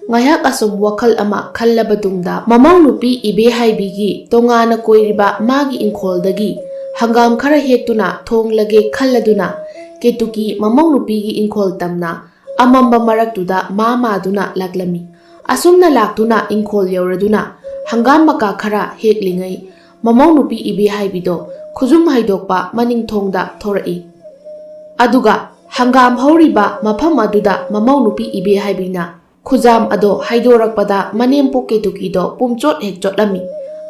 ꯉꯥꯏꯍꯥꯛ ꯑꯁꯨꯝ ꯋꯥꯈꯜ ꯑꯃ ꯈꯜꯂꯕ ꯇꯨꯡꯗ ꯃꯃꯧ ꯅꯨꯄꯤ ꯏꯕꯦꯍꯥꯏꯕꯤꯒꯤ ꯇꯣꯉꯥꯟꯅ ꯀꯣꯏꯔꯤꯕ ꯃꯥꯒꯤ ꯏꯪꯈꯣꯜꯗꯒꯤ ꯍꯪꯒꯥꯝ ꯈꯔ ꯍꯦꯛꯇꯨꯅ ꯊꯣꯡꯂꯒꯦ ꯈꯜꯂꯗꯨꯅ ꯀꯦꯇꯨꯀꯤ ꯃꯃꯧ ꯅꯨꯄꯤꯒꯤ ꯏꯪꯈꯣꯜ ꯇꯝꯅ ꯑꯃꯝꯕ ꯃꯔꯛꯇꯨꯗ ꯃꯥ ꯃꯥꯗꯨꯅ ꯂꯥꯛꯂꯝꯃꯤ꯫ ꯑꯁꯨꯝꯅ ꯂꯥꯛꯇꯨꯅ ꯏꯪꯈꯣꯜ ꯌꯧꯔꯗꯨꯅ ꯍꯪꯒꯥꯝ ꯃꯀꯥ ꯈꯔ ꯍꯦꯛꯂꯤꯉꯩ ꯃꯃꯧ ꯅꯨꯄꯤ ꯏꯕꯦꯍꯥꯏꯕꯤꯗꯣ ꯈꯨꯖꯨꯝ ꯍꯩꯗꯣꯛꯄ ꯃꯅꯤꯡ ꯊꯣꯡꯗ ꯊꯣꯔꯛꯏ꯫ ꯑꯗꯨꯒ ꯍꯪꯒꯥꯝ ꯍꯧꯔꯤꯕ ꯃꯐꯝ ꯑꯗꯨꯗ ꯃꯃꯧ ꯅꯨꯄꯤ ꯏꯕꯦꯍꯥꯏꯕꯤꯅ ꯈꯨꯖꯥꯝ ꯑꯗꯣ ꯍꯩꯗꯣꯔꯛꯄꯗ ꯃꯅꯦꯝꯄꯣꯛ ꯀꯦꯇꯨꯀꯤꯗꯣ ꯄꯨꯝꯆꯣꯠ ꯍꯦꯛ ꯆꯣꯠꯂꯝꯃꯤ꯫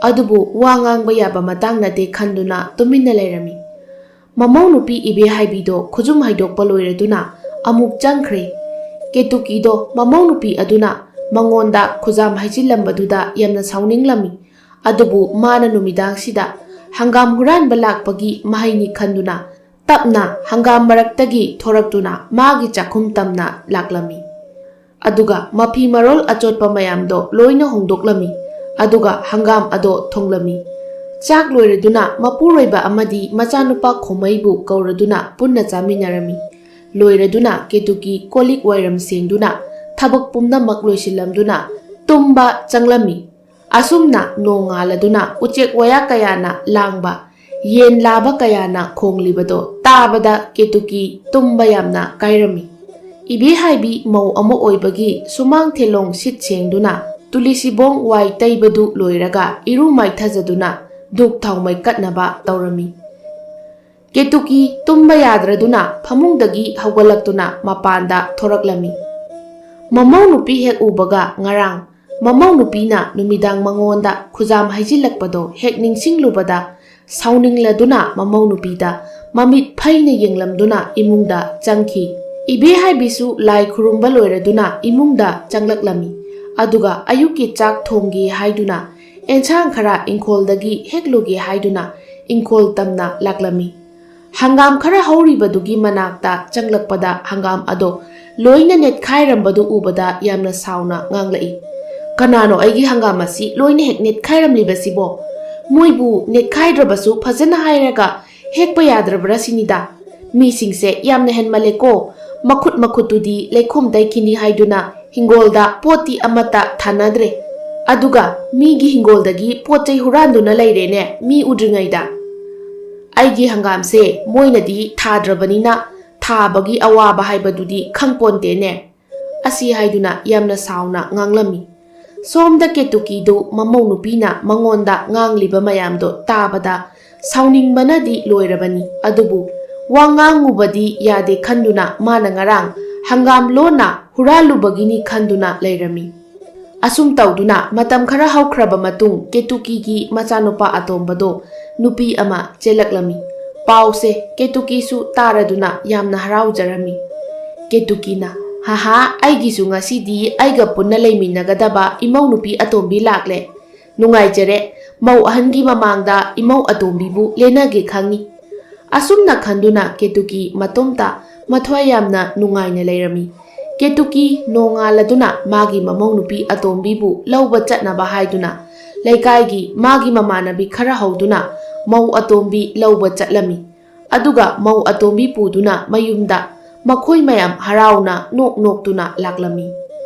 ꯑꯗꯨꯕꯨ ꯋꯥ ꯉꯥꯡꯕ ꯌꯥꯕ ꯃꯇꯥꯡ ꯅꯠꯇꯦ ꯈꯟꯗꯨꯅ ꯇꯨꯃꯤꯟꯅ ꯂꯩꯔꯝꯃꯤ꯫ ꯃꯃꯧ ꯅꯨꯄꯤ ꯏꯕꯦꯍꯥꯏꯕꯤꯗꯣ ꯈꯨꯖꯨꯝ ꯍꯩꯗꯣꯛꯄ ꯂꯣꯏꯔꯗꯨꯅ ꯑꯃꯨꯛ ꯆꯪꯈ꯭ꯔꯦ꯫ ꯀꯦꯇꯨꯀꯤꯗꯣ ꯃꯃꯧ ꯅꯨꯄꯤ ꯑꯗꯨꯅ ꯃꯉꯣꯟꯗ ꯈꯨꯖꯥꯝ ꯍꯩꯖꯤꯜꯂꯝꯕꯗꯨꯗ ꯌꯥꯝꯅ ꯁꯥꯎꯅꯤꯡꯂꯝꯃꯤ꯫ ꯑꯗꯨꯕꯨ ꯃꯥꯅ ꯅꯨꯃꯤꯗꯥꯡꯁꯤꯗ ꯍꯪꯒꯥꯝ ꯍꯨꯔꯥꯟꯕ ꯂꯥꯛꯄꯒꯤ ꯃꯍꯩꯅꯤ ꯈꯟꯗꯨꯅ ꯇꯞꯅ ꯍꯪꯒꯥꯝ ꯃꯔꯛꯇꯒꯤ ꯊꯣꯔꯛꯇꯨꯅ ꯃꯥꯒꯤ ꯆꯥꯛꯈꯨꯝ ꯇꯝꯅ ꯂꯥꯛꯂꯝꯃꯤ꯫ ꯑꯗꯨꯒ ꯃꯐꯤ ꯃꯔꯣꯜ ꯑꯆꯣꯠꯄ ꯃꯌꯥꯝꯗꯣ ꯂꯣꯏꯅ ꯍꯣꯡꯗꯣꯛꯂꯝꯃꯤ꯫ ꯑꯗꯨꯒ ꯍꯪꯒꯥꯝ ꯑꯗꯣ ꯊꯣꯡꯂꯝꯃꯤ꯫ ꯆꯥꯛ ꯂꯣꯏꯔꯗꯨꯅ ꯃꯄꯨꯔꯣꯏꯕ ꯑꯃꯗꯤ ꯃꯆꯥꯅꯨꯄꯥ ꯈꯣꯃꯩꯕꯨ ꯀꯧꯔꯗꯨꯅ ꯄꯨꯟꯅ ꯆꯥꯃꯤꯟꯅꯔꯝꯃꯤ꯫ ꯂꯣꯏꯔꯗꯨꯅ ꯀꯦꯇꯨꯀꯤ ꯀꯣꯜ ꯂꯤꯛ ꯋꯥꯏꯔꯝ ꯁꯦꯡꯗꯨꯅ ꯊꯕꯛ ꯄꯨꯝꯅꯃꯛ ꯂꯣꯏꯁꯤꯜꯂꯝꯗꯨꯅ ꯇꯨꯝꯕ ꯆꯪꯂꯝꯃꯤ꯫ ꯑꯁꯨꯝꯅ ꯅꯣꯡꯉꯥꯜꯂꯗꯨꯅ ꯎꯆꯦꯛ ꯋꯥꯌꯥ ꯀꯌꯥꯅ ꯂꯥꯡꯕ, ꯌꯦꯟ ꯂꯥꯕ ꯀꯌꯥꯅ ꯈꯣꯡꯂꯤꯕꯗꯣ ꯇꯥꯕꯗ ꯀꯦꯇꯨꯀꯤ ꯇꯨꯝꯕ ꯌꯥꯝꯅ ꯀꯥꯏꯔꯝꯃꯤ꯫ ꯏꯕꯦꯍꯥꯏꯕꯤ ꯃꯧ ꯑꯃ ꯑꯣꯏꯕꯒꯤ ꯁꯨꯃꯥꯡ ꯊꯦꯂꯣꯡ ꯁꯤꯠ ꯁꯦꯡꯗꯨꯅ ꯇꯨꯂꯤꯁꯤꯕꯣꯡ ꯋꯥꯏ ꯇꯩꯕꯗꯨ ꯂꯣꯏꯔꯒ ꯏꯔꯨ ꯃꯥꯏꯊꯖꯗꯨꯅ ꯙꯨꯛ ꯊꯥꯎ ꯃꯩ ꯀꯠꯅꯕ ꯇꯧꯔꯝꯃꯤ꯫ ꯀꯦꯇꯨꯀꯤ ꯇꯨꯝꯕ ꯌꯥꯗ꯭ꯔꯗꯨꯅ ꯐꯃꯨꯡꯗꯒꯤ ꯍꯧꯒꯠꯂꯛꯇꯨꯅ ꯃꯄꯥꯟꯗ ꯊꯣꯔꯛꯂꯝꯃꯤ꯫ ꯃꯃꯧ ꯅꯨꯄꯤ ꯍꯦꯛ ꯎꯕꯒ ꯉꯔꯥꯡ ꯃꯃꯧ ꯅꯨꯄꯤꯅ ꯅꯨꯃꯤꯗꯥꯡ ꯃꯉꯣꯟꯗ ꯈꯨꯖꯥꯝ ꯍꯩꯖꯤꯜꯂꯛꯄꯗꯣ ꯍꯦꯛ ꯅꯤꯡꯁꯤꯡꯂꯨꯕꯗ ꯁꯥꯎꯅꯤꯡꯂꯗꯨꯅ ꯃꯃꯧ ꯅꯨꯄꯤꯗ ꯃꯃꯤꯠ ꯐꯩꯅ ꯌꯦꯡꯂꯝꯗꯨꯅ ꯏꯃꯨꯡꯗ ꯆꯪꯈꯤ꯫ ꯏꯕꯦꯍꯥꯏꯕꯤꯁꯨ ꯂꯥꯏ ꯈꯨꯔꯨꯝꯕ ꯂꯣꯏꯔꯗꯨꯅ ꯏꯃꯨꯡꯗ ꯆꯪꯂꯛꯂꯝꯃꯤ꯫ ꯑꯗꯨꯒ ꯑꯌꯨꯛꯀꯤ ꯆꯥꯛ ꯊꯣꯡꯒꯦ ꯍꯥꯏꯗꯨꯅ ꯑꯦꯟꯁꯥꯡ ꯈꯔ ꯏꯪꯈꯣꯜꯗꯒꯤ ꯍꯦꯛꯂꯨꯒꯦ ꯍꯥꯏꯗꯨꯅ ꯏꯪꯈꯣꯜ ꯇꯝꯅ ꯂꯥꯛꯂꯝꯃꯤ꯫ ꯍꯪꯒꯥꯝ ꯈꯔ ꯍꯧꯔꯤꯕꯗꯨꯒꯤ ꯃꯅꯥꯛꯇ ꯆꯪꯂꯛꯄꯗ ꯍꯪꯒꯥꯝ ꯑꯗꯣ ꯂꯣꯏꯅ ꯅꯦꯠꯈꯥꯏꯔꯝꯕꯗꯨ ꯎꯕꯗ ꯌꯥꯝꯅ ꯁꯥꯎꯅ ꯉꯥꯡꯂꯛꯏ꯫ "ꯀꯅꯥꯅꯣ ꯑꯩꯒꯤ ꯍꯪꯒꯥꯝ ꯑꯁꯤ ꯂꯣꯏꯅ ꯍꯦꯛ ꯅꯦꯠꯈꯥꯏꯔꯝꯂꯤꯕꯁꯤꯕꯣ? ꯃꯣꯏꯕꯨ ꯅꯦꯠꯈꯥꯏꯗ꯭ꯔꯕꯁꯨ ꯐꯖꯅ ꯍꯥꯏꯔꯒ ꯍꯦꯛꯄ ꯌꯥꯗ꯭ꯔꯕ꯭ꯔꯥ ꯁꯤꯅꯤꯗ꯫ ꯃꯤꯁꯤꯡꯁꯦ ꯌꯥꯝꯅ ꯍꯦꯟꯃꯜꯂꯦꯀꯣ꯫ ꯃꯈꯨꯠ ꯃꯈꯨꯠꯇꯨꯗꯤ ꯂꯩꯈꯣꯝ ꯇꯩꯈꯤꯅꯤ ꯍꯥꯏꯗꯨꯅ ꯍꯤꯡꯒꯣꯜꯗ ꯄꯣꯠꯇꯤ ꯑꯃꯠꯇ ꯊꯥꯅꯗ꯭ꯔꯦ꯫ ꯑꯗꯨꯒ ꯃꯤꯒꯤ ꯍꯤꯡꯒꯣꯜꯗꯒꯤ ꯄꯣꯠ ꯆꯩ ꯍꯨꯔꯥꯟꯗꯨꯅ ꯂꯩꯔꯦꯅꯦ ꯃꯤ ꯎꯗ꯭ꯔꯤꯉꯩꯗ꯫ ꯑꯩꯒꯤ ꯍꯪꯒꯥꯝꯁꯦ ꯃꯣꯏꯅꯗꯤ ꯊꯥꯗ꯭ꯔꯕꯅꯤꯅ ꯊꯥꯕꯒꯤ ꯑꯋꯥꯕ ꯍꯥꯏꯕꯗꯨꯗꯤ ꯈꯪꯄꯣꯟꯇꯦꯅꯦ" ꯑꯁꯤ ꯍꯥꯏꯗꯨꯅ ꯌꯥꯝꯅ ꯁꯥꯎꯅ ꯉꯥꯡꯂꯝꯃꯤ꯫ ꯁꯣꯝꯗ ꯀꯦꯇꯨꯀꯤꯗꯨ ꯃꯃꯧ ꯅꯨꯄꯤꯅ ꯃꯉꯣꯟꯗ ꯉꯥꯡꯂꯤꯕ ꯃꯌꯥꯝꯗꯣ ꯇꯥꯕꯗ ꯁꯥꯎꯅꯤꯡꯕꯅꯗꯤ ꯂꯣꯏꯔꯕꯅꯤ꯫ ꯑꯗꯨꯕꯨ ꯋꯥ ꯉꯥꯡꯉꯨꯕꯗꯤ ꯌꯥꯗꯦ ꯈꯟꯗꯨꯅ ꯃꯥꯅ ꯉꯔꯥꯡ ꯍꯪꯒꯥꯝ ꯂꯣꯟꯅ ꯍꯨꯔꯥꯜꯂꯨꯕꯒꯤꯅꯤ ꯈꯟꯗꯨꯅ ꯂꯩꯔꯝꯃꯤ꯫ ꯑꯁꯨꯝ ꯇꯧꯗꯨꯅ ꯃꯇꯝ ꯈꯔ ꯍꯧꯈ꯭ꯔꯕ ꯃꯇꯨꯡ ꯀꯦꯇꯨꯀꯤꯒꯤ ꯃꯆꯥꯅꯨꯄꯥ ꯑꯇꯣꯝꯕꯗꯣ ꯅꯨꯄꯤ ꯑꯃ ꯆꯦꯜꯂꯛꯂꯝꯃꯤ꯫ ꯄꯥꯎꯁꯦ ꯀꯦꯇꯨꯀꯤꯁꯨ ꯇꯥꯔꯗꯨꯅ ꯌꯥꯝꯅ ꯍꯔꯥꯎꯖꯔꯝꯃꯤ꯫ ꯀꯦꯇꯨꯀꯤꯅ, "ꯍꯥꯍꯥ, ꯑꯩꯒꯤꯁꯨ ꯉꯁꯤꯗꯤ ꯑꯩꯒ ꯄꯨꯟꯅ ꯂꯩꯃꯤꯟꯅꯒꯗꯕ ꯏꯃꯧ ꯅꯨꯄꯤ ꯑꯇꯣꯝꯕꯤ ꯂꯥꯛꯂꯦ꯫ ꯅꯨꯡꯉꯥꯏꯖꯔꯦ, ꯃꯧ ꯑꯍꯟꯒꯤ ꯃꯃꯥꯡꯗ ꯏꯃꯧ ꯑꯇꯣꯝꯕꯤꯕꯨ ꯂꯦꯟꯅꯒꯦ ꯈꯪꯉꯤ꯫" ꯑꯁꯨꯝꯅ ꯈꯟꯗꯨꯅ ꯀꯦꯇꯨꯀꯤ ꯃꯇꯣꯝꯇ ꯃꯊ꯭ꯋꯥꯏ ꯌꯥꯝꯅ ꯅꯨꯡꯉꯥꯏꯅ ꯂꯩꯔꯝꯃꯤ꯫ ꯀꯦꯇꯨꯀꯤ ꯅꯣꯡꯉꯥꯜꯂꯗꯨꯅ ꯃꯥꯒꯤ ꯃꯃꯧ ꯅꯨꯄꯤ ꯑꯇꯣꯝꯕꯤꯕꯨ ꯂꯧꯕ ꯆꯠꯅꯕ ꯍꯥꯏꯗꯨꯅ ꯂꯩꯀꯥꯏꯒꯤ ꯃꯥꯒꯤ ꯃꯃꯥꯟꯅꯕꯤ ꯈꯔ ꯍꯧꯗꯨꯅ ꯃꯧ ꯑꯇꯣꯝꯕꯤ ꯂꯧꯕ ꯆꯠꯂꯝꯃꯤ꯫ ꯑꯗꯨꯒ ꯃꯧ ꯑꯇꯣꯝꯕꯤ ꯄꯨꯗꯨꯅ ꯃꯌꯨꯝꯗ ꯃꯈꯣꯏ ꯃꯌꯥꯝ ꯍꯔꯥꯎꯅ ꯅꯣꯛ ꯅꯣꯛꯇꯨꯅ ꯂꯥꯛꯂꯝꯃꯤ꯫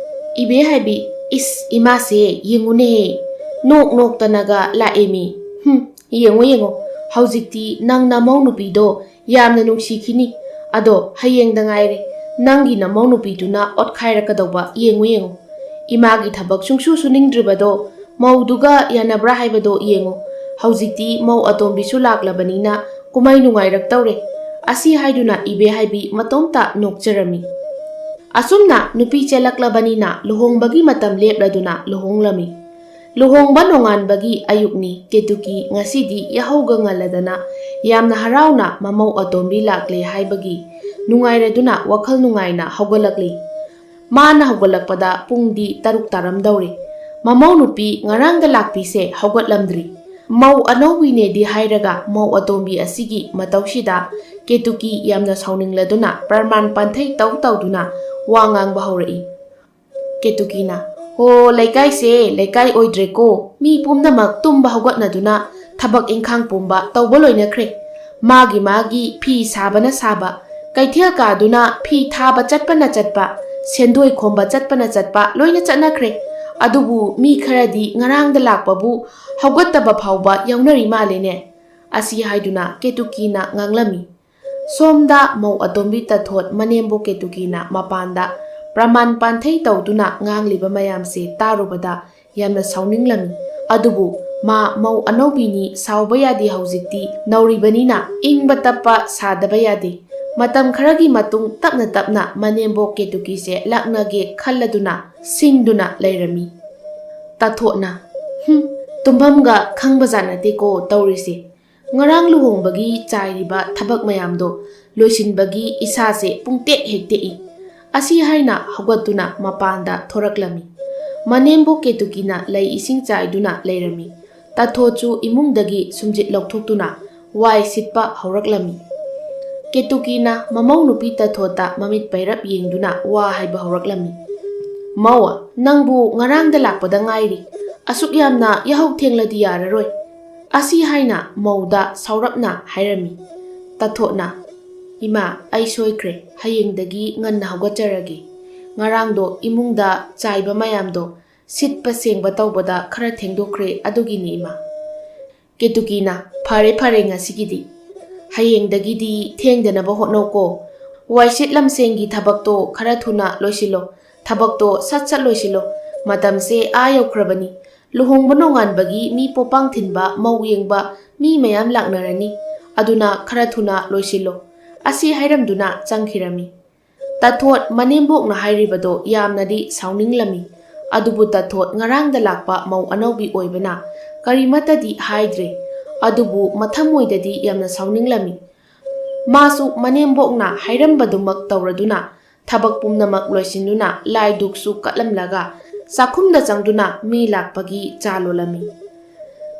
ꯏꯕꯦ ꯍꯥꯏꯕꯤ, ꯏꯁ, ꯏꯃꯥꯁꯦ ꯌꯦꯡꯉꯨꯅꯦꯍꯦ, ꯅꯣꯛ ꯅꯣꯛꯇꯅꯒ ꯂꯥꯛꯑꯦꯃꯤ꯫ ꯍꯨꯝ, ꯌꯦꯡꯉꯣ ꯌꯦꯡꯉꯣ, ꯍꯧꯖꯤꯛꯇꯤ ꯅꯪ ꯅꯃꯧ ꯅꯨꯄꯤꯗꯣ ꯌꯥꯝꯅ ꯅꯨꯡꯁꯤꯈꯤꯅꯤ꯫ ꯑꯗꯣ ꯍꯌꯦꯡꯗ ꯉꯥꯏꯔꯦ, ꯅꯪꯒꯤ ꯅꯃꯧ ꯅꯨꯄꯤꯗꯨꯅ ꯑꯣꯠꯈꯥꯏꯔꯛꯀꯗꯧꯕ ꯌꯦꯡꯉꯨ ꯌꯦꯡꯉꯨ꯫ ꯏꯃꯥꯒꯤ ꯊꯕꯛ ꯁꯨꯡꯁꯨ ꯁꯨꯅꯤꯡꯗ꯭ꯔꯤꯕꯗꯣ ꯃꯧꯗꯨꯒ ꯌꯥꯅꯕ꯭ꯔꯥ ꯍꯥꯏꯕꯗꯣ ꯌꯦꯡꯉꯨ꯫ ꯍꯧꯖꯤꯛꯇꯤ ꯃꯧ ꯑꯇꯣꯝꯕꯤꯁꯨ ꯂꯥꯛꯂꯕꯅꯤꯅ ꯀꯨꯝꯍꯩ ꯅꯨꯡꯉꯥꯏꯔꯛꯇꯧꯔꯦ꯫ ꯑꯁꯤ ꯍꯥꯏꯗꯨꯅ ꯏꯕꯦ ꯍꯥꯏꯕꯤ ꯃꯇꯣꯝꯇ ꯅꯣꯛꯆꯔꯝꯃꯤ꯫ ꯑꯁꯨꯝꯅ ꯅꯨꯄꯤ ꯆꯦꯜꯂꯛꯂꯕꯅꯤꯅ ꯂꯨꯍꯣꯡꯕꯒꯤ ꯃꯇꯝ ꯂꯦꯞꯂꯗꯨꯅ ꯂꯨꯍꯣꯡꯂꯝꯃꯤ꯫ ꯂꯨꯍꯣꯡꯕ ꯅꯣꯡꯉꯥꯟꯕꯒꯤ ꯑꯌꯨꯛꯅꯤ꯫ ꯀꯦꯇꯨꯀꯤ ꯉꯁꯤꯗꯤ ꯌꯥꯍꯧꯒ ꯉꯜꯂꯗꯅ ꯌꯥꯝꯅ ꯍꯔꯥꯎꯅ ꯃꯃꯧ ꯑꯇꯣꯝꯕꯤ ꯂꯥꯛꯂꯦ ꯍꯥꯏꯕꯒꯤ ꯅꯨꯡꯉꯥꯏꯔꯗꯨꯅ ꯋꯥꯈꯜ ꯅꯨꯡꯉꯥꯏꯅ ꯍꯧꯒꯠꯂꯛꯂꯤ꯫ ꯃꯥꯅ ꯍꯧꯒꯠꯂꯛꯄꯗ ꯄꯨꯡꯗꯤ ꯇꯔꯨꯛ ꯇꯥꯔꯝꯗꯧꯔꯦ꯫ ꯃꯃꯧ ꯅꯨꯄꯤ ꯉꯔꯥꯡꯗ ꯂꯥꯛꯄꯤꯁꯦ ꯍꯧꯒꯠꯂꯝꯗ꯭ꯔꯤ꯫ ꯃꯧ ꯑꯅꯧꯕꯤꯅꯦꯗꯤ ꯍꯥꯏꯔꯒ ꯃꯧ ꯑꯇꯣꯝꯕꯤ ꯑꯁꯤꯒꯤ ꯃꯇꯧꯁꯤꯗ ꯀꯦꯇꯨꯀꯤ ꯌꯥꯝꯅ ꯁꯥꯎꯅꯤꯡꯂꯗꯨꯅ ꯄ꯭ꯔꯃꯥꯟ ꯄꯥꯟꯊꯩ ꯇꯧ ꯇꯧꯗꯨꯅ ꯋꯥ ꯉꯥꯡꯕ ꯍꯧꯔꯛꯏ꯫ ꯀꯦꯇꯨꯀꯤꯅ, "ꯍꯣ, ꯂꯩꯀꯥꯏꯁꯦ ꯂꯩꯀꯥꯏ ꯑꯣꯏꯗ꯭ꯔꯦꯀꯣ, ꯃꯤ ꯄꯨꯝꯅꯃꯛ ꯇꯨꯝꯕ ꯍꯧꯒꯠꯅꯗꯨꯅ ꯊꯕꯛ ꯏꯪꯈꯥꯡ ꯄꯨꯝꯕ ꯇꯧꯕ ꯂꯣꯏꯅꯈ꯭ꯔꯦ꯫ ꯃꯥꯒꯤ ꯃꯥꯒꯤ ꯐꯤ ꯁꯥꯕꯅ ꯁꯥꯕ, ꯀꯩꯊꯦꯜ ꯀꯥꯗꯨꯅ ꯐꯤ ꯊꯥꯕ ꯆꯠꯄꯅ ꯆꯠꯄ, ꯁꯦꯟꯗꯣꯏ ꯈꯣꯝꯕ ꯆꯠꯄꯅ ꯆꯠꯄ ꯂꯣꯏꯅ ꯆꯠꯅꯈ꯭ꯔꯦ꯫ ꯑꯗꯨꯕꯨ ꯃꯤ ꯈꯔꯗꯤ ꯉꯔꯥꯡꯗ ꯂꯥꯛꯄꯕꯨ ꯍꯧꯒꯠꯇꯕ ꯐꯥꯎꯕ ꯌꯥꯎꯅꯔꯤ ꯃꯥꯜꯂꯦꯅꯦ꯫" ꯑꯁꯤ ꯍꯥꯏꯗꯨꯅ ꯀꯦꯇꯨꯀꯤꯅ ꯉꯥꯡꯂꯝꯃꯤ꯫ ꯁꯣꯝꯗ ꯃꯧ ꯑꯇꯣꯝꯕꯤ ꯇꯥꯊꯣꯠ ꯃꯅꯦꯝꯕꯣꯛ ꯀꯦꯇꯨꯀꯤꯅ ꯃꯄꯥꯟꯗ ꯄ꯭ꯔꯃꯥꯟ ꯄꯥꯟꯊꯩ ꯇꯧꯗꯨꯅ ꯉꯥꯡꯂꯤꯕ ꯃꯌꯥꯝꯁꯦ ꯇꯥꯔꯨꯕꯗ ꯌꯥꯝꯅ ꯁꯥꯎꯅꯤꯡꯂꯝꯃꯤ꯫ ꯑꯗꯨꯕꯨ ꯃꯥ ꯃꯧ ꯑꯅꯧꯕꯤꯅꯤ, ꯁꯥꯎꯕ ꯌꯥꯗꯦ, ꯍꯧꯖꯤꯛꯇꯤ ꯅꯧꯔꯤꯕꯅꯤꯅ ꯏꯪꯕ ꯇꯞꯄ ꯁꯥꯗꯕ ꯌꯥꯗꯦ꯫ ꯃꯇꯝ ꯈꯔꯒꯤ ꯃꯇꯨꯡ ꯇꯞꯅ ꯇꯞꯅ ꯃꯅꯦꯝꯕꯣꯛ ꯀꯦꯇꯨꯀꯤꯁꯦ ꯂꯥꯛꯅꯒꯦ ꯈꯜꯂꯗꯨꯅ ꯁꯤꯡꯗꯨꯅ ꯂꯩꯔꯝꯃꯤ꯫ ꯇꯥꯊꯣꯠꯅ, "ꯍꯨꯝ, ꯇꯨꯝꯐꯝꯒ ꯈꯪꯕꯖꯥꯠ ꯅꯠꯇꯦꯀꯣ ꯇꯧꯔꯤꯁꯦ꯫ ꯉꯔꯥꯡ ꯂꯨꯍꯣꯡꯕꯒꯤ ꯆꯥꯏꯔꯤꯕ ꯊꯕꯛ ꯃꯌꯥꯝꯗꯣ ꯂꯣꯏꯁꯤꯟꯕꯒꯤ ꯏꯁꯥꯁꯦ ꯄꯨꯡꯇꯦꯛ ꯍꯦꯛ ꯇꯦꯛꯏ꯫ ꯑꯁꯤ ꯍꯥꯏꯅ ꯍꯧꯒꯠꯇꯨꯅ ꯃꯄꯥꯟꯗ ꯊꯣꯔꯛꯂꯝꯃꯤ꯫ ꯃꯅꯦꯝꯕꯣꯛ ꯀꯦꯇꯨꯀꯤꯅ ꯂꯩ ꯏꯁꯤꯡ ꯆꯥꯏꯗꯨꯅ ꯂꯩꯔꯝꯃꯤ꯫ ꯇꯥꯊꯣꯠꯁꯨ ꯏꯃꯨꯡꯗꯒꯤ ꯁꯨꯝꯖꯤꯠ ꯂꯧꯊꯣꯛꯇꯨꯅ ꯋꯥꯏ ꯁꯤꯠꯄ ꯍꯧꯔꯛꯂꯝꯃꯤ꯫ ꯀꯦꯇꯨꯀꯤꯅ ꯃꯃꯧ ꯅꯨꯄꯤ ꯇꯥꯊꯣꯠꯇ ꯃꯃꯤꯠ ꯄꯩꯔꯞ ꯌꯦꯡꯗꯨꯅ ꯋꯥ ꯍꯥꯏꯕ ꯍꯧꯔꯛꯂꯝꯃꯤ꯫ "ꯃꯧ, ꯅꯪꯕꯨ ꯉꯔꯥꯡꯗ ꯂꯥꯛꯄꯗ ꯉꯥꯏꯔꯤ꯫ ꯑꯁꯨꯛ ꯌꯥꯝꯅ ꯌꯥꯍꯧ ꯊꯦꯡꯂꯗꯤ ꯌꯥꯔꯔꯣꯏ꯫" ꯑꯁꯤ ꯍꯥꯏꯅ ꯃꯧꯗ ꯁꯥꯎꯔꯞꯅ ꯍꯥꯏꯔꯝꯃꯤ꯫ ꯇꯥꯊꯣꯠꯅ, "ꯏꯃꯥ, ꯑꯩ ꯁꯣꯏꯈ꯭ꯔꯦ꯫ ꯍꯌꯦꯡꯗꯒꯤ ꯉꯟꯅ ꯍꯧꯒꯠꯆꯔꯒꯦ꯫ ꯉꯔꯥꯡꯗꯣ ꯏꯃꯨꯡꯗ ꯆꯥꯏꯕ ꯃꯌꯥꯝꯗꯣ ꯁꯤꯠꯄ ꯁꯦꯡꯕ ꯇꯧꯕꯗ ꯈꯔ ꯊꯦꯡꯗꯣꯛꯈ꯭ꯔꯦ, ꯑꯗꯨꯒꯤꯅꯤ ꯏꯃꯥ꯫" ꯀꯦꯇꯨꯀꯤꯅ, "ꯐꯔꯦ ꯐꯔꯦ, ꯉꯁꯤꯒꯤꯗꯤ꯫ ꯍꯌꯦꯡꯗꯒꯤꯗꯤ ꯊꯦꯡꯗꯅꯕ ꯍꯣꯠꯅꯧꯀꯣ꯫ ꯋꯥꯏꯁꯤꯠ ꯂꯝꯁꯦꯡꯒꯤ ꯊꯕꯛꯇꯣ ꯈꯔ ꯊꯨꯅ ꯂꯣꯏꯁꯤꯜꯂꯣ꯫ ꯊꯕꯛꯇꯣ ꯁꯠ ꯁꯠ ꯂꯣꯏꯁꯤꯜꯂꯣ꯫ ꯃꯇꯝꯁꯦ ꯑꯥ ꯌꯧꯈ꯭ꯔꯕꯅꯤ꯫ ꯂꯨꯍꯣꯡꯕ ꯅꯣꯡꯉꯥꯟꯕꯒꯤ ꯃꯤ ꯄꯣꯄꯥꯡ ꯊꯤꯟꯕ, ꯃꯧ ꯌꯦꯡꯕ ꯃꯤ ꯃꯌꯥꯝ ꯂꯥꯛꯅꯔꯅꯤ꯫ ꯑꯗꯨꯅ ꯈꯔ ꯊꯨꯅ ꯂꯣꯏꯁꯤꯜꯂꯣ꯫" ꯑꯁꯤ ꯍꯥꯏꯔꯝꯗꯨꯅ ꯆꯪꯈꯤꯔꯝꯃꯤ꯫ ꯇꯥꯊꯣꯠ ꯃꯅꯦꯝꯕꯣꯛꯅ ꯍꯥꯏꯔꯤꯕꯗꯣ ꯌꯥꯝꯅꯗꯤ ꯁꯥꯎꯅꯤꯡꯂꯝꯃꯤ꯫ ꯑꯗꯨꯕꯨ ꯇꯥꯊꯣꯠ ꯉꯔꯥꯡꯗ ꯂꯥꯛꯄ ꯃꯧ ꯑꯅꯧꯕꯤ ꯑꯣꯏꯕꯅ ꯀꯔꯤꯃꯠꯇꯗꯤ ꯍꯥꯏꯗ꯭ꯔꯦ꯫ ꯑꯗꯨꯕꯨ ꯃꯊꯃꯣꯏꯗꯗꯤ ꯌꯥꯝꯅ ꯁꯥꯎꯅꯤꯡꯂꯝꯃꯤ꯫ ꯃꯥꯁꯨ ꯃꯅꯦꯝꯕꯣꯛꯅ ꯍꯥꯏꯔꯝꯕꯗꯨꯃꯛ ꯇꯧꯔꯗꯨꯅ ꯊꯕꯛ ꯄꯨꯝꯅꯃꯛ ꯂꯣꯏꯁꯤꯟꯗꯨꯅ ꯂꯥꯏ ꯙꯨꯛꯁꯨ ꯀꯠꯂꯝꯂꯒ ꯆꯥꯛꯈꯨꯝꯗ ꯆꯪꯗꯨꯅ ꯃꯤ ꯂꯥꯛꯄꯒꯤ ꯆꯥ ꯂꯣꯜꯂꯝꯃꯤ꯫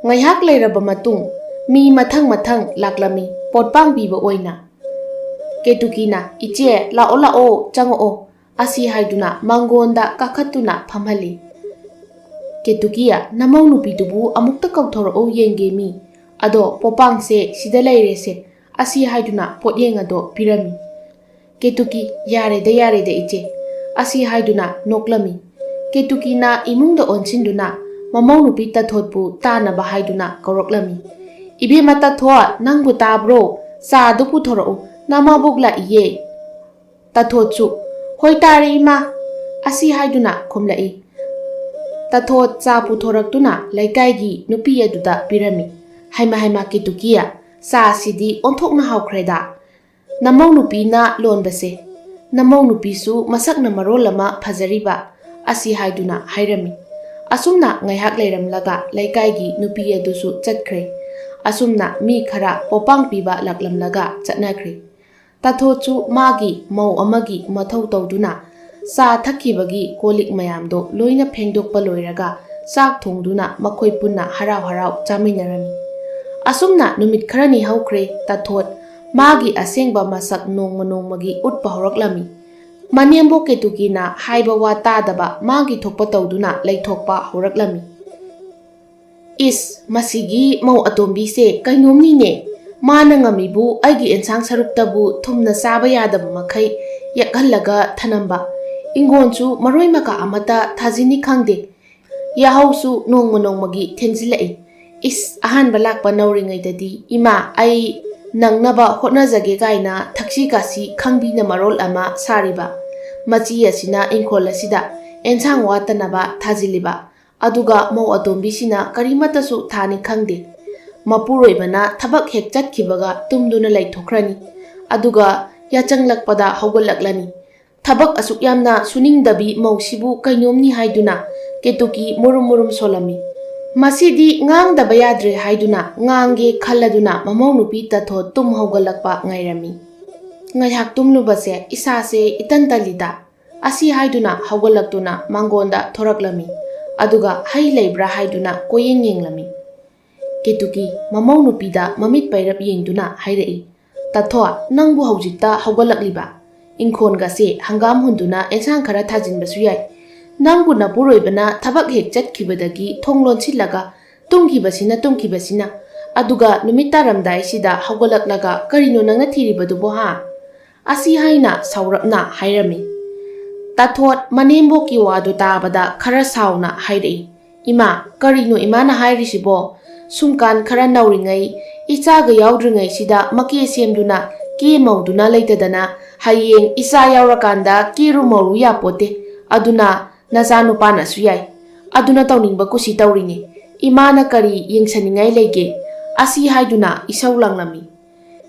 ꯉꯥꯏꯍꯥꯛ ꯂꯩꯔꯕ ꯃꯇꯨꯡ ꯃꯤ ꯃꯊꯪ ꯃꯊꯪ ꯂꯥꯛꯂꯝꯃꯤ ꯄꯣꯠꯄꯥꯡ ꯄꯤꯕ ꯑꯣꯏꯅ꯫ ꯀꯦꯇꯨꯀꯤꯅ, "ꯏꯆꯦ, ꯂꯥꯛꯑꯣ ꯂꯥꯛꯑꯣ, ꯆꯪꯉꯛꯑꯣ꯫" ꯑꯁꯤ ꯍꯥꯏꯗꯨꯅ ꯃꯥꯡꯒꯣꯟꯗ ꯀꯥꯈꯠꯇꯨꯅ ꯐꯝꯍꯜꯂꯤ꯫ ꯀꯦꯇꯨꯀꯤ, "ꯅꯃꯧ ꯅꯨꯄꯤꯗꯨꯕꯨ ꯑꯃꯨꯛꯇ ꯀꯧꯊꯣꯔꯛꯎ ꯌꯦꯡꯒꯦ ꯃꯤ꯫ ꯑꯗꯣ ꯄꯣꯄꯥꯡꯁꯦ ꯁꯤꯗ ꯂꯩꯔꯦꯁꯦ꯫" ꯑꯁꯤ ꯍꯥꯏꯗꯨꯅ ꯄꯣꯠꯌꯦꯡ ꯑꯗꯣ ꯄꯤꯔꯝꯃꯤ꯫ ꯀꯦꯇꯨꯀꯤ, "ꯌꯥꯔꯦꯗ, ꯌꯥꯔꯦꯗ ꯏꯆꯦ꯫" ꯑꯁꯤ ꯍꯥꯏꯗꯨꯅ ꯅꯣꯛꯂꯝꯃꯤ꯫ ꯀꯦꯇꯨꯀꯤꯅ ꯏꯃꯨꯡꯗ ꯑꯣꯟꯁꯤꯟꯗꯨꯅ ꯃꯃꯧ ꯅꯨꯄꯤ ꯇꯥꯊꯣꯠꯄꯨ ꯇꯥꯅꯕ ꯍꯥꯏꯗꯨꯅ ꯀꯧꯔꯛꯂꯝꯃꯤ꯫ "ꯏꯕꯦꯝꯃ ꯇꯥꯊꯣꯠ, ꯅꯪꯕꯨ ꯇꯥꯕ꯭ꯔꯣ? ꯆꯥꯗꯨ ꯄꯨꯊꯣꯔꯛꯎ, ꯅꯃꯥꯕꯣꯛ ꯂꯥꯛꯏꯌꯦ꯫" ꯇꯥꯊꯣꯠꯁꯨ, "ꯍꯣꯏ ꯇꯥꯔꯦ ꯏꯃꯥ꯫" ꯑꯁꯤ ꯍꯥꯏꯗꯨꯅ ꯈꯨꯝꯂꯛꯏ꯫ ꯇꯥꯊꯣꯠ ꯆꯥ ꯄꯨꯊꯣꯔꯛꯇꯨꯅ ꯂꯩꯀꯥꯏꯒꯤ ꯅꯨꯄꯤ ꯑꯗꯨꯗ ꯄꯤꯔꯝꯃꯤ꯫ "ꯍꯩꯃ ꯍꯩꯃ ꯀꯦꯇꯨꯀꯤ, ꯆꯥꯁꯤꯗꯤ ꯑꯣꯟꯊꯣꯛꯅ ꯍꯥꯎꯈ꯭ꯔꯦꯗ꯫ ꯅꯃꯧ ꯅꯨꯄꯤꯅ ꯂꯣꯟꯕꯁꯦ꯫ ꯅꯃꯧ ꯅꯨꯄꯤꯁꯨ ꯃꯁꯛꯅ ꯃꯔꯣꯜ ꯑꯃ ꯐꯖꯔꯤꯕ꯫" ꯑꯁꯤ ꯍꯥꯏꯗꯨꯅ ꯍꯥꯏꯔꯝꯃꯤ꯫ ꯑꯁꯨꯝꯅ ꯉꯥꯏꯍꯥꯛ ꯂꯩꯔꯝꯂꯒ ꯂꯩꯀꯥꯏꯒꯤ ꯅꯨꯄꯤ ꯑꯗꯨꯁꯨ ꯆꯠꯈ꯭ꯔꯦ꯫ ꯑꯁꯨꯝꯅ ꯃꯤ ꯈꯔ ꯄꯣꯄꯥꯡ ꯄꯤꯕ ꯂꯥꯛꯂꯝꯂꯒ ꯆꯠꯅꯈ꯭ꯔꯦ꯫ ꯇꯥꯊꯣꯠꯁꯨ ꯃꯥꯒꯤ ꯃꯧ ꯑꯃꯒꯤ ꯃꯊꯧ ꯇꯧꯗꯨꯅ ꯆꯥ ꯊꯛꯈꯤꯕꯒꯤ ꯀꯣꯜ ꯂꯤꯛ ꯃꯌꯥꯝꯗꯣ ꯂꯣꯏꯅ ꯐꯦꯡꯗꯣꯛꯄ ꯂꯣꯏꯔꯒ ꯆꯥꯛ ꯊꯣꯡꯗꯨꯅ ꯃꯈꯣꯏ ꯄꯨꯟꯅ ꯍꯔꯥꯎ ꯍꯔꯥꯎ ꯆꯥꯃꯤꯟꯅꯔꯝꯃꯤ꯫ ꯑꯁꯨꯝꯅ ꯅꯨꯃꯤꯠ ꯈꯔꯅꯤ ꯍꯧꯈ꯭ꯔꯦ꯫ ꯇꯥꯊꯣꯠ ꯃꯥꯒꯤ ꯑꯁꯦꯡꯕ ꯃꯁꯛ ꯅꯣꯡꯃ ꯅꯣꯡꯃꯒꯤ ꯎꯠꯄ ꯍꯧꯔꯛꯂꯝꯃꯤ꯫ ꯃꯅꯦꯝꯕꯣꯛ ꯀꯦꯇꯨꯀꯤꯅ ꯍꯥꯏꯕ ꯋꯥ ꯇꯥꯗꯕ ꯃꯥꯒꯤ ꯊꯣꯛꯄ ꯇꯧꯗꯨꯅ ꯂꯩꯊꯣꯛꯄ ꯍꯧꯔꯛꯂꯝꯃꯤ꯫ "ꯏꯁ, ꯃꯁꯤꯒꯤ ꯃꯧ ꯑꯇꯣꯝꯕꯤꯁꯦ ꯀꯩꯅꯣꯝꯅꯤꯅꯦ꯫ ꯃꯥꯅ ꯉꯝꯃꯤꯕꯨ ꯑꯩꯒꯤ ꯑꯦꯟꯁꯥꯡ ꯁꯔꯨꯛꯇꯕꯨ ꯊꯨꯝꯅ ꯆꯥꯕ ꯌꯥꯗꯕ ꯃꯈꯩ ꯌꯦꯛꯍꯜꯂꯒ ꯊꯅꯝꯕ꯫ ꯏꯪꯒꯣꯟꯁꯨ ꯃꯔꯣꯏ ꯃꯀꯥ ꯑꯃꯠꯇ ꯊꯥꯖꯤꯟꯅꯤ ꯈꯪꯗꯦ꯫ ꯌꯥꯍꯧꯁꯨ ꯅꯣꯡꯃ ꯅꯣꯡꯃꯒꯤ ꯊꯦꯡꯖꯤꯜꯂꯛꯏ꯫ ꯏꯁ, ꯑꯍꯥꯟꯕ ꯂꯥꯛꯄ ꯅꯧꯔꯤꯉꯩꯗꯗꯤ ꯏꯃꯥ ꯑꯩ ꯅꯪꯅꯕ ꯍꯣꯠꯅꯖꯒꯦ ꯀꯥꯏꯅ ꯊꯛꯁꯤ ꯈꯥꯁꯤ ꯈꯪꯕꯤꯅ ꯃꯔꯣꯜ ꯑꯃ ꯁꯥꯔꯤꯕ꯫ ꯃꯆꯤ ꯑꯁꯤꯅ ꯏꯪꯈꯣꯜ ꯑꯁꯤꯗ ꯑꯦꯟꯁꯥꯡ ꯋꯥꯠꯇꯅꯕ ꯊꯥꯖꯤꯜꯂꯤꯕ꯫ ꯑꯗꯨꯒ ꯃꯧ ꯑꯇꯣꯝꯕꯤꯁꯤꯅ ꯀꯔꯤꯃꯠꯇꯁꯨ ꯊꯥꯅꯤ ꯈꯪꯗꯦ꯫ ꯃꯄꯨꯔꯣꯏꯕꯅ ꯊꯕꯛ ꯍꯦꯛ ꯆꯠꯈꯤꯕꯒ ꯇꯨꯝꯗꯨꯅ ꯂꯩꯊꯣꯛꯈ꯭ꯔꯅꯤ꯫ ꯑꯗꯨꯒ ꯌꯥꯆꯪꯂꯛꯄꯗ ꯍꯧꯒꯠꯂꯛꯂꯅꯤ꯫ ꯊꯕꯛ ꯑꯁꯨꯛ ꯌꯥꯝꯅ ꯁꯨꯅꯤꯡꯗꯕꯤ ꯃꯧꯁꯤꯕꯨ ꯀꯩꯅꯣꯝꯅꯤ ꯍꯥꯏꯗꯨꯅ ꯀꯦꯇꯨꯀꯤ ꯃꯨꯔꯨꯝ ꯃꯨꯔꯨꯝ ꯁꯣꯜꯂꯝꯃꯤ꯫ ꯃꯁꯤꯗꯤ ꯉꯥꯡꯗꯕ ꯌꯥꯗ꯭ꯔꯦ ꯍꯥꯏꯗꯨꯅ ꯉꯥꯡꯒꯦ ꯈꯜꯂꯗꯨꯅ ꯃꯃꯧ ꯅꯨꯄꯤ ꯇꯥꯊꯣꯠ ꯇꯨꯝ ꯍꯧꯒꯠꯂꯛꯄ ꯉꯥꯏꯔꯝꯃꯤ꯫ "ꯉꯥꯏꯍꯥꯛ ꯇꯨꯝꯂꯨꯕꯁꯦ ꯏꯁꯥꯁꯦ ꯏꯇꯟ ꯇꯜꯂꯤꯗ" ꯑꯁꯤ ꯍꯥꯏꯗꯨꯅ ꯍꯧꯒꯠꯂꯛꯇꯨꯅ ꯃꯥꯡꯒꯣꯟꯗ ꯊꯣꯔꯛꯂꯝꯃꯤ꯫ ꯑꯗꯨꯒ ꯍꯩ ꯂꯩꯕ꯭ꯔꯥ ꯍꯥꯏꯗꯨꯅ ꯀꯣꯏꯌꯦꯡ ꯌꯦꯡꯂꯝꯃꯤ꯫ ꯀꯦꯇꯨꯀꯤ ꯃꯃꯧ ꯅꯨꯄꯤꯗ ꯃꯃꯤꯠ ꯄꯩꯔꯞ ꯌꯦꯡꯗꯨꯅ ꯍꯥꯏꯔꯛꯏ, "ꯇꯥꯊꯣꯠ, ꯅꯪꯕꯨ ꯍꯧꯖꯤꯛꯇ ꯍꯧꯒꯠꯂꯛꯂꯤꯕ? ꯏꯪꯈꯣꯜꯒꯁꯦ ꯍꯪꯒꯥꯝ ꯍꯨꯟꯗꯨꯅ ꯑꯦꯟꯁꯥꯡ ꯈꯔ ꯊꯥꯖꯤꯟꯕꯁꯨ ꯌꯥꯏ꯫ ꯅꯪꯕꯨ ꯅꯄꯨꯔꯣꯏꯕꯅ ꯊꯕꯛ ꯍꯦꯛ ꯆꯠꯈꯤꯕꯗꯒꯤ ꯊꯣꯡ ꯂꯣꯟꯁꯤꯜꯂꯒ ꯇꯨꯝꯈꯤꯕꯁꯤꯅ ꯇꯨꯝꯈꯤꯕꯁꯤꯅ꯫ ꯑꯗꯨꯒ ꯅꯨꯃꯤꯠ ꯇꯥꯔꯝꯗꯥꯏꯁꯤꯗ ꯍꯧꯒꯠꯂꯛꯂꯒ ꯀꯔꯤꯅꯣ ꯅꯪꯅ ꯊꯤꯔꯤꯕꯗꯨꯕꯣ ꯍꯥ?" ꯑꯁꯤ ꯍꯥꯏꯅ ꯁꯥꯎꯔꯞꯅ ꯍꯥꯏꯔꯝꯃꯤ꯫ ꯇꯥꯊꯣꯠ ꯃꯅꯦꯝꯕꯣꯛꯀꯤ ꯋꯥꯗꯨ ꯇꯥꯕꯗ ꯈꯔ ꯁꯥꯎꯅ ꯍꯥꯏꯔꯛꯏ, "ꯏꯃꯥ, ꯀꯔꯤꯅꯣ ꯏꯃꯥꯅ ꯍꯥꯏꯔꯤꯁꯤꯕꯣ? ꯁꯨꯝꯀꯥꯟ ꯈꯔ ꯅꯧꯔꯤꯉꯩ ꯏꯆꯥꯒ ꯌꯥꯎꯗ꯭ꯔꯤꯉꯩꯁꯤꯗ ꯃꯀꯦ ꯁꯦꯝꯗꯨꯅ ꯀꯦ ꯃꯧꯗꯨꯅ ꯂꯩꯇꯗꯅ ꯍꯌꯦꯡ ꯏꯆꯥ ꯌꯥꯎꯔꯀꯥꯟꯗ ꯀꯦꯔꯨ ꯃꯧꯔꯨ ꯌꯥꯄꯣꯠꯇꯦ꯫ ꯑꯗꯨꯅ ꯅꯆꯥꯅꯨꯄꯥꯅꯁꯨ ꯌꯥꯏ꯫ ꯑꯗꯨꯅ ꯇꯧꯅꯤꯡꯕ ꯀꯨꯁꯤ ꯇꯧꯔꯤꯅꯤ꯫ ꯏꯃꯥꯅ ꯀꯔꯤ ꯌꯦꯡꯁꯟꯅꯤꯡꯉꯥꯏ ꯂꯩꯒꯦ?" ꯑꯁꯤ ꯍꯥꯏꯗꯨꯅ ꯏꯁꯧ ꯂꯥꯡꯂꯝꯃꯤ꯫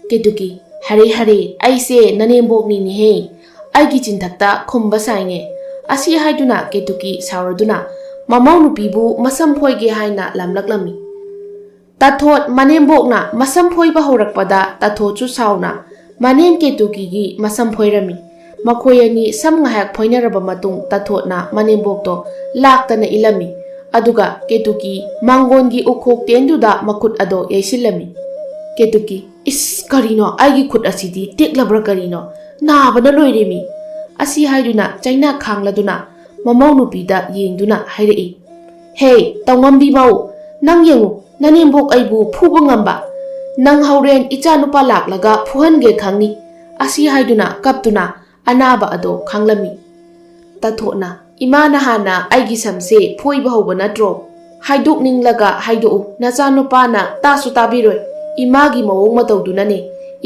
ꯀꯦꯇꯨꯀꯤ, "ꯍꯔꯦ ꯍꯔꯦ, ꯑꯩꯁꯦ ꯅꯅꯦꯝꯕꯣꯛꯅꯤꯅꯦꯍꯦ꯫ ꯑꯩꯒꯤ ꯆꯤꯟꯊꯛꯇ ꯈꯨꯝꯕ ꯁꯥꯏꯅꯦ?" ꯑꯁꯤ ꯍꯥꯏꯗꯨꯅ ꯀꯦꯇꯨꯀꯤ ꯁꯥꯎꯔꯗꯨꯅ ꯃꯃꯧ ꯅꯨꯄꯤꯕꯨ ꯃꯁꯝ ꯐꯣꯏꯒꯦ ꯍꯥꯏꯅ ꯂꯥꯝꯂꯛꯂꯝꯃꯤ꯫ ꯇꯥꯊꯣꯠ ꯃꯅꯦꯝꯕꯣꯛꯅ ꯃꯁꯝ ꯐꯣꯏꯕ ꯍꯧꯔꯛꯄꯗ ꯇꯥꯊꯣꯠꯁꯨ ꯁꯥꯎꯅ ꯃꯅꯦꯝ ꯀꯦꯇꯨꯀꯤꯒꯤ ꯃꯁꯝ ꯐꯣꯏꯔꯝꯃꯤ꯫ ꯃꯈꯣꯏ ꯑꯅꯤ ꯁꯝ ꯉꯥꯏꯍꯥꯛ ꯐꯣꯏꯅꯔꯕ ꯃꯇꯨꯡ ꯇꯥꯊꯣꯠꯅ ꯃꯅꯦꯝꯕꯣꯛꯇꯣ ꯂꯥꯛꯇꯅ ꯏꯜꯂꯝꯃꯤ꯫ ꯑꯗꯨꯒ ꯀꯦꯇꯨꯀꯤ ꯃꯥꯡꯒꯣꯟꯒꯤ ꯎꯈꯣꯛ ꯇꯦꯟꯗꯨꯗ ꯃꯈꯨꯠ ꯑꯗꯣ ꯌꯩꯁꯤꯜꯂꯝꯃꯤ꯫ ꯀꯦꯇꯨꯀꯤ, "ꯏꯁ, ꯀꯔꯤꯅꯣ? ꯑꯩꯒꯤ ꯈꯨꯠ ꯑꯁꯤꯗꯤ ꯇꯦꯛꯂꯕ꯭ꯔꯥ ꯀꯔꯤꯅꯣ? ꯅꯥꯕꯅ ꯂꯣꯏꯔꯦꯃꯤ!" ꯑꯁꯤ ꯍꯥꯏꯗꯨꯅ ꯆꯩꯅꯥ ꯈꯥꯡꯂꯗꯨꯅ ꯃꯃꯧ ꯅꯨꯄꯤꯗ ꯌꯦꯡꯗꯨꯅ ꯍꯥꯏꯔꯛꯏ꯫ "ꯍꯦ, ꯇꯧꯉꯝꯕꯤ ꯃꯧ, ꯅꯪ ꯌꯦꯡꯉꯨ, ꯅꯅꯦꯝꯕꯣꯛ ꯑꯩꯕꯨ ꯐꯨꯕ ꯉꯝꯕ? ꯅꯪ ꯍꯧꯔꯦꯟ ꯏꯆꯥ ꯅꯨꯄꯥ ꯂꯥꯛꯂꯒ ꯐꯨꯍꯟꯒꯦ ꯈꯪꯅꯤ!" ꯑꯁꯤ ꯍꯥꯏꯗꯨꯅ ꯀꯞꯇꯨꯅ ꯑꯅꯥꯕ ꯑꯗꯣ ꯈꯥꯡꯂꯝꯃꯤ꯫ ꯇꯥꯊꯣꯠꯅ, "ꯏꯃꯥꯅ ꯍꯥꯟꯅ ꯑꯩꯒꯤ ꯁꯝꯁꯦ ꯐꯣꯏꯕ ꯍꯧꯕ ꯅꯠꯇ꯭ꯔꯣ? ꯍꯥꯏꯗꯣꯛꯅꯤꯡꯂꯒ ꯍꯥꯏꯗꯣꯛꯎ, ꯅꯆꯥꯅꯨꯄꯥꯅ ꯇꯥꯁꯨ ꯇꯥꯕꯤꯔꯣꯏ꯫ ꯏꯃꯥꯒꯤ ꯃꯑꯣꯡ ꯃꯇꯧꯗꯨꯅꯅꯦ꯫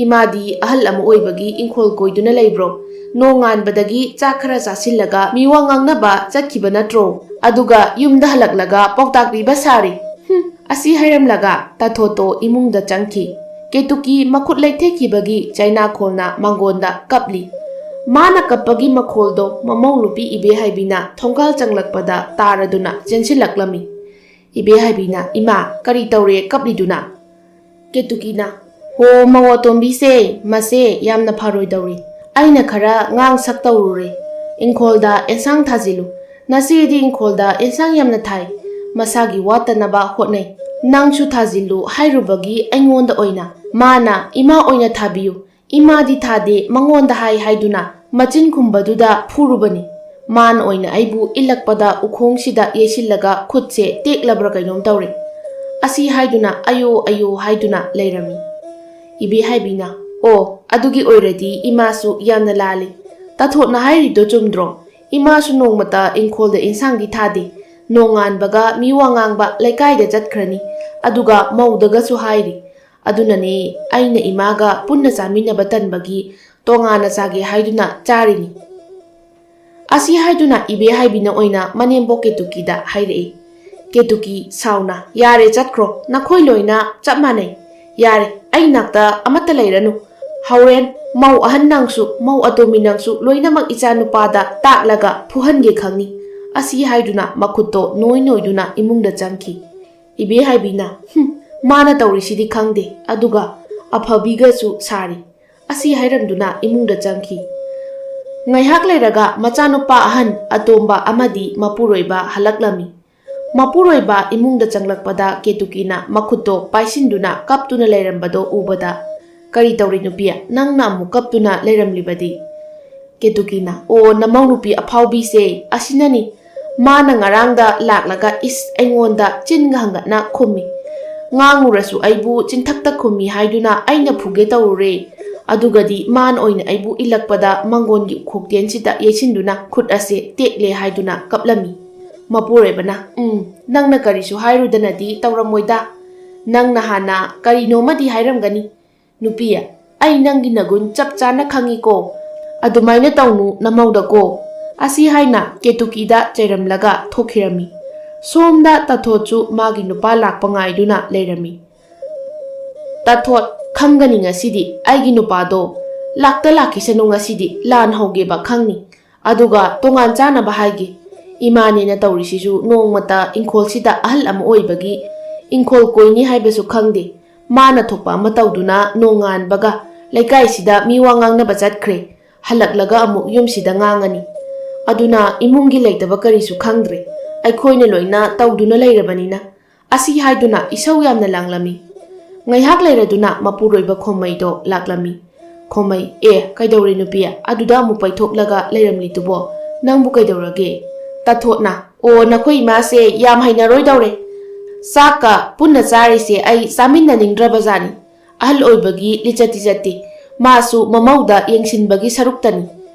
ꯏꯃꯥꯗꯤ ꯑꯍꯜ ꯑꯃ ꯑꯣꯏꯕꯒꯤ ꯏꯪꯈꯣꯜ ꯀꯣꯏꯗꯨꯅ ꯂꯩꯕ꯭ꯔꯣ? ꯅꯣꯡꯉꯥꯟꯕꯗꯒꯤ ꯆꯥꯛ ꯈꯔ ꯆꯥꯁꯤꯜꯂꯒ ꯃꯤꯋꯥ ꯉꯥꯡꯅꯕ ꯆꯠꯈꯤꯕ ꯅꯠꯇ꯭ꯔꯣ? ꯑꯗꯨꯒ ꯌꯨꯝꯗ ꯍꯜꯂꯛꯂꯒ ꯄꯥꯎꯇꯥꯛ ꯄꯤꯕ ꯁꯥꯔꯤ꯫ ꯍꯨꯝ!" ꯑꯁꯤ ꯍꯥꯏꯔꯝꯂꯒ ꯇꯥꯊꯣꯠꯇꯣ ꯏꯃꯨꯡꯗ ꯆꯪꯈꯤ꯫ ꯀꯦꯇꯨꯀꯤ ꯃꯈꯨꯠ ꯂꯩꯊꯦꯛꯈꯤꯕꯒꯤ ꯆꯩꯅꯥꯈꯣꯜꯅ ꯃꯥꯡꯒꯣꯟꯗ ꯀꯞꯂꯤ꯫ ꯃꯥꯅ ꯀꯞꯄꯒꯤ ꯃꯈꯣꯜꯗꯣ ꯃꯃꯧ ꯅꯨꯄꯤ ꯏꯕꯦꯍꯥꯏꯕꯤꯅ ꯊꯣꯡꯒꯥꯜ ꯆꯪꯂꯛꯄꯗ ꯇꯥꯔꯗꯨꯅ ꯆꯦꯟꯁꯤꯜꯂꯛꯂꯝꯃꯤ꯫ ꯏꯕꯦꯍꯥꯏꯕꯤꯅ, "ꯏꯃꯥ, ꯀꯔꯤ ꯇꯧꯔꯦ ꯀꯞꯂꯤꯗꯨꯅ?" ꯀꯦꯇꯨꯀꯤꯅ, "ꯍꯣ, ꯃꯧ ꯑꯇꯣꯝꯕꯤꯁꯦ, ꯃꯁꯦ ꯌꯥꯝꯅ ꯐꯔꯣꯏꯗꯧꯔꯤ꯫ ꯑꯩꯅ ꯈꯔ ꯉꯥꯡ ꯁꯛ ꯇꯧꯔꯨꯔꯦ꯫ ꯏꯪꯈꯣꯜꯗ ꯑꯦꯟꯁꯥꯡ ꯊꯥꯖꯤꯜꯂꯨ꯫ ꯅꯆꯦꯗꯤ ꯏꯪꯈꯣꯜꯗ ꯑꯦꯟꯁꯥꯡ ꯌꯥꯝꯅ ꯊꯥꯏ꯫ ꯃꯁꯥꯒꯤ ꯋꯥꯠꯇꯅꯕ ꯍꯣꯠꯅꯩ꯫ ꯅꯪꯁꯨ ꯊꯥꯖꯤꯜꯂꯨ ꯍꯥꯏꯔꯨꯕꯒꯤ ꯑꯩꯉꯣꯟꯗ ꯑꯣꯏꯅ ꯃꯥꯅ ꯏꯃꯥ ꯑꯣꯏꯅ ꯊꯥꯕꯤꯌꯨ, ꯏꯃꯥꯗꯤ ꯊꯥꯗꯦ, ꯃꯉꯣꯟꯗ ꯍꯥꯏ ꯍꯥꯏꯗꯨꯅ ꯃꯆꯤꯟ ꯈꯨꯝꯕꯗꯨꯗ ꯐꯨꯔꯨꯕꯅꯤ꯫ ꯃꯥꯅ ꯑꯣꯏꯅ ꯑꯩꯕꯨ ꯏꯜꯂꯛꯄꯗ ꯎꯈꯣꯡꯁꯤꯗ ꯌꯩꯁꯤꯜꯂꯒ ꯈꯨꯠꯁꯦ ꯇꯦꯛꯂꯕ꯭ꯔꯥ ꯀꯩꯅꯣꯝ ꯇꯧꯔꯦ꯫" ꯑꯁꯤ ꯍꯥꯏꯗꯨꯅ ꯑꯌꯣ ꯑꯌꯣ ꯍꯥꯏꯗꯨꯅ ꯂꯩꯔꯝꯃꯤ꯫ ꯏꯕꯦꯍꯥꯏꯕꯤꯅ, "ꯑꯣ, ꯑꯗꯨꯒꯤ ꯑꯣꯏꯔꯗꯤ ꯏꯃꯥꯁꯨ ꯌꯥꯝꯅ ꯂꯥꯜꯂꯤ꯫ ꯇꯥꯊꯣꯠꯅ ꯍꯥꯏꯔꯤꯗꯣ ꯆꯨꯝꯗ꯭ꯔꯣ? ꯏꯃꯥꯁꯨ ꯅꯣꯡꯃꯇ ꯏꯪꯈꯣꯜꯗ ꯏꯟꯁꯥꯡꯗꯤ ꯊꯥꯗꯦ꯫ ꯅꯣꯡꯉꯥꯟꯕꯒ ꯃꯤꯋꯥ ꯉꯥꯡꯕ ꯂꯩꯀꯥꯏꯗ ꯆꯠꯈ꯭ꯔꯅꯤ꯫ ꯑꯗꯨꯒ ꯃꯧꯗꯒꯁꯨ ꯍꯥꯏꯔꯤ꯫ ꯑꯗꯨꯅꯅꯦ ꯑꯩꯅ ꯏꯃꯥꯒ ꯄꯨꯟꯅ ꯆꯥꯃꯤꯟꯅꯕ ꯇꯟꯕꯒꯤ ꯇꯣꯉꯥꯟꯅ ꯆꯥꯒꯦ ꯍꯥꯏꯗꯨꯅ ꯆꯥꯔꯤꯅꯤ꯫" ꯑꯁꯤ ꯍꯥꯏꯗꯨꯅ ꯏꯕꯦꯍꯥꯏꯕꯤꯅ ꯑꯣꯏꯅ ꯃꯅꯦꯝꯕꯣꯛ ꯀꯦꯇꯨꯀꯤꯗ ꯍꯥꯏꯔꯛꯏ꯫ ꯀꯦꯇꯨꯀꯤ ꯁꯥꯎꯅ, "ꯌꯥꯔꯦ, ꯆꯠꯈ꯭ꯔꯣ, ꯅꯈꯣꯏ ꯂꯣꯏꯅ ꯆꯞ ꯃꯥꯟꯅꯩ꯫ ꯌꯥꯔꯦ, ꯑꯩ ꯅꯥꯛꯇ ꯑꯃꯠꯇ ꯂꯩꯔꯅꯨ꯫ ꯍꯧꯔꯦꯟ ꯃꯧ ꯑꯍꯟ ꯅꯪꯁꯨ, ꯃꯧ ꯑꯇꯣꯝꯕꯤ ꯅꯪꯁꯨ ꯂꯣꯏꯅꯃꯛ ꯏꯆꯥ ꯅꯨꯄꯥꯗ ꯇꯥꯛꯂꯒ ꯐꯨꯍꯟꯒꯦ ꯈꯪꯅꯤ꯫" ꯑꯁꯤ ꯍꯥꯏꯗꯨꯅ ꯃꯈꯨꯠꯇꯣ ꯅꯣꯏ ꯅꯣꯏꯗꯨꯅ ꯏꯃꯨꯡꯗ ꯆꯪꯈꯤ꯫ ꯏꯕꯦꯍꯥꯏꯕꯤꯅ, "ꯍꯨꯝ, ꯃꯥꯅ ꯇꯧꯔꯤꯁꯤꯗꯤ ꯈꯪꯗꯦ, ꯑꯗꯨꯒ ꯑꯐꯕꯤꯒꯁꯨ ꯁꯥꯔꯤ꯫ ꯑꯁꯤ ꯍꯥꯏꯔꯝꯗꯨꯅ ꯏꯃꯨꯡꯗ ꯆꯪꯈꯤ꯫ ꯉꯥꯏꯍꯥꯛ ꯂꯩꯔꯒ ꯃꯆꯥꯅꯨꯄꯥ ꯑꯍꯟ ꯑꯇꯣꯝꯕ ꯑꯃꯗꯤ ꯃꯄꯨꯔꯣꯏꯕ ꯍꯜꯂꯛꯂꯝꯃꯤ꯫ ꯃꯄꯨꯔꯣꯏꯕ ꯏꯃꯨꯡꯗ ꯆꯪꯂꯛꯄꯗ ꯀꯦꯇꯨꯀꯤꯅ ꯃꯈꯨꯠꯇꯣ ꯄꯥꯏꯁꯤꯟꯗꯨꯅ ꯀꯞꯇꯨꯅ ꯂꯩꯔꯝꯕꯗꯣ ꯎꯕꯗ, "ꯀꯔꯤ ꯇꯧꯔꯤ ꯅꯨꯄꯤ? ꯅꯪꯅ ꯑꯃꯨꯛ ꯀꯞꯇꯨꯅ ꯂꯩꯔꯝꯂꯤꯕꯗꯤ?" ꯀꯦꯇꯨꯀꯤꯅ, "ꯑꯣ, ꯅꯃꯧ ꯅꯨꯄꯤ ꯑꯐꯥꯎꯕꯤꯁꯦ ꯑꯁꯤꯅꯅꯤ꯫ ꯃꯥꯅ ꯉꯔꯥꯡꯗ ꯂꯥꯛꯂꯒ ꯏꯁ ꯑꯩꯉꯣꯟꯗ ꯆꯤꯟꯒ ꯍꯪꯒꯠꯅ ꯈꯨꯝꯃꯤ꯫ ꯉꯥꯡꯉꯨꯔꯁꯨ ꯑꯩꯕꯨ ꯆꯤꯟꯊꯛꯇ ꯈꯨꯝꯃꯤ ꯍꯥꯏꯗꯨꯅ ꯑꯩꯅ ꯐꯨꯒꯦ ꯇꯧꯔꯨꯔꯦ꯫ ꯑꯗꯨꯒꯗꯤ ꯃꯥꯅ ꯑꯣꯏꯅ ꯑꯩꯕꯨ ꯏꯜꯂꯛꯄꯗ ꯃꯪꯒꯣꯟꯒꯤ ꯎꯈꯣꯛꯇꯦꯟꯁꯤꯗ ꯌꯩꯁꯤꯟꯗꯨꯅ ꯈꯨꯠ ꯑꯁꯦ ꯇꯦꯛꯂꯦ ꯍꯥꯏꯗꯨꯅ ꯀꯞꯂꯝꯃꯤ꯫" ꯃꯄꯨꯔꯣꯏꯕꯅ, "ꯎꯝ, ꯅꯪꯅ ꯀꯔꯤꯁꯨ ꯍꯥꯏꯔꯨꯗꯅꯗꯤ ꯇꯧꯔꯝꯃꯣꯏꯗ꯫ ꯅꯪꯅ ꯍꯥꯟꯅ ꯀꯔꯤꯅꯣꯃꯗꯤ ꯍꯥꯏꯔꯝꯒꯅꯤ꯫ ꯅꯨꯄꯤ, ꯑꯩ ꯅꯪꯒꯤ ꯅꯒꯨꯟ ꯆꯞ ꯆꯥꯅ ꯈꯪꯉꯤꯀꯣ꯫ ꯑꯗꯨꯃꯥꯏꯅ ꯇꯧꯅꯨ ꯅꯃꯧꯗꯀꯣ꯫" ꯑꯁꯤ ꯍꯥꯏꯅ ꯀꯦꯇꯨꯀꯤꯗ ꯆꯩꯔꯝꯂꯒ ꯊꯣꯛꯈꯤꯔꯝꯃꯤ꯫ ꯁꯣꯝꯗ ꯇꯥꯊꯣꯠꯁꯨ ꯃꯥꯒꯤ ꯅꯨꯄꯥ ꯂꯥꯛꯄ ꯉꯥꯏꯗꯨꯅ ꯂꯩꯔꯝꯃꯤ꯫ "ꯇꯥꯊꯣꯠ, ꯈꯪꯒꯅꯤ ꯉꯁꯤꯗꯤ ꯑꯩꯒꯤ ꯅꯨꯄꯥꯗꯣ꯫ ꯂꯥꯛꯇ ꯂꯥꯛꯈꯤꯁꯅꯨ, ꯉꯁꯤꯗꯤ ꯂꯥꯟ ꯍꯧꯒꯦꯕ ꯈꯪꯅꯤ꯫ ꯑꯗꯨꯒ ꯇꯣꯉꯥꯟ ꯆꯥꯅꯕ ꯍꯥꯏꯒꯦ꯫ ꯏꯃꯥꯅꯦꯅ ꯇꯧꯔꯤꯁꯤꯁꯨ ꯅꯣꯡꯃꯇ ꯏꯪꯈꯣꯜꯁꯤꯗ ꯑꯍꯜ ꯑꯃ ꯑꯣꯏꯕꯒꯤ ꯏꯪꯈꯣꯜ ꯀꯣꯏꯅꯤ ꯍꯥꯏꯕꯁꯨ ꯈꯪꯗꯦ꯫ ꯃꯥꯅ ꯊꯣꯛꯄ ꯑꯃ ꯇꯧꯗꯨꯅ ꯅꯣꯡꯉꯥꯟꯕꯒ ꯂꯩꯀꯥꯏꯁꯤꯗ ꯃꯤ ꯋꯥ ꯉꯥꯡꯅꯕ ꯆꯠꯈ꯭ꯔꯦ꯫ ꯍꯜꯂꯛꯂꯒ ꯑꯃꯨꯛ ꯌꯨꯝꯁꯤꯗ ꯉꯥꯡꯉꯅꯤ꯫ ꯑꯗꯨꯅ ꯏꯃꯨꯡꯒꯤ ꯂꯩꯇꯕ ꯀꯔꯤꯁꯨ ꯈꯪꯗ꯭ꯔꯦ꯫ ꯑꯩꯈꯣꯏꯅ ꯂꯣꯏꯅ ꯇꯧꯗꯨꯅ ꯂꯩꯔꯕꯅꯤꯅ꯫" ꯑꯁꯤ ꯍꯥꯏꯗꯨꯅ ꯏꯁꯧ ꯌꯥꯝꯅ ꯂꯥꯡꯂꯝꯃꯤ꯫ ꯉꯥꯏꯍꯥꯛ ꯂꯩꯔꯗꯨꯅ ꯃꯄꯨꯔꯣꯏꯕ ꯈꯣꯃꯩꯗꯣ ꯂꯥꯛꯂꯝꯃꯤ꯫ ꯈꯣꯃꯩ, "ꯑꯦ, ꯀꯩꯗꯧꯔꯦ ꯅꯨꯄꯤ? ꯑꯗꯨꯗ ꯑꯃꯨꯛ ꯄꯩꯊꯣꯛꯂꯒ ꯂꯩꯔꯝꯂꯤꯗꯨꯕꯣ? ꯅꯪꯕꯨ ꯀꯩꯗꯧꯔꯒꯦ?" ꯇꯥꯊꯣꯠꯅ, "ꯑꯣ, ꯅꯈꯣꯏ ꯏꯃꯥꯁꯦ ꯌꯥꯝ ꯍꯩꯅꯔꯣꯏꯗꯧꯔꯦ꯫ ꯆꯥꯛꯀ ꯄꯨꯟꯅ ꯆꯥꯔꯤꯁꯦ ꯑꯩ ꯆꯥꯃꯤꯟꯅꯅꯤꯡꯗ꯭ꯔꯕꯖꯥꯠꯅꯤ꯫ ꯑꯍꯜ ꯑꯣꯏꯕꯒꯤ ꯂꯤꯆꯠ ꯇꯤꯆꯠꯇꯤ꯫ ꯃꯥꯁꯨ ꯃꯃꯧꯗ ꯌꯦꯡꯁꯤꯟꯕꯒꯤ ꯁꯔꯨꯛꯇꯅꯤ꯫"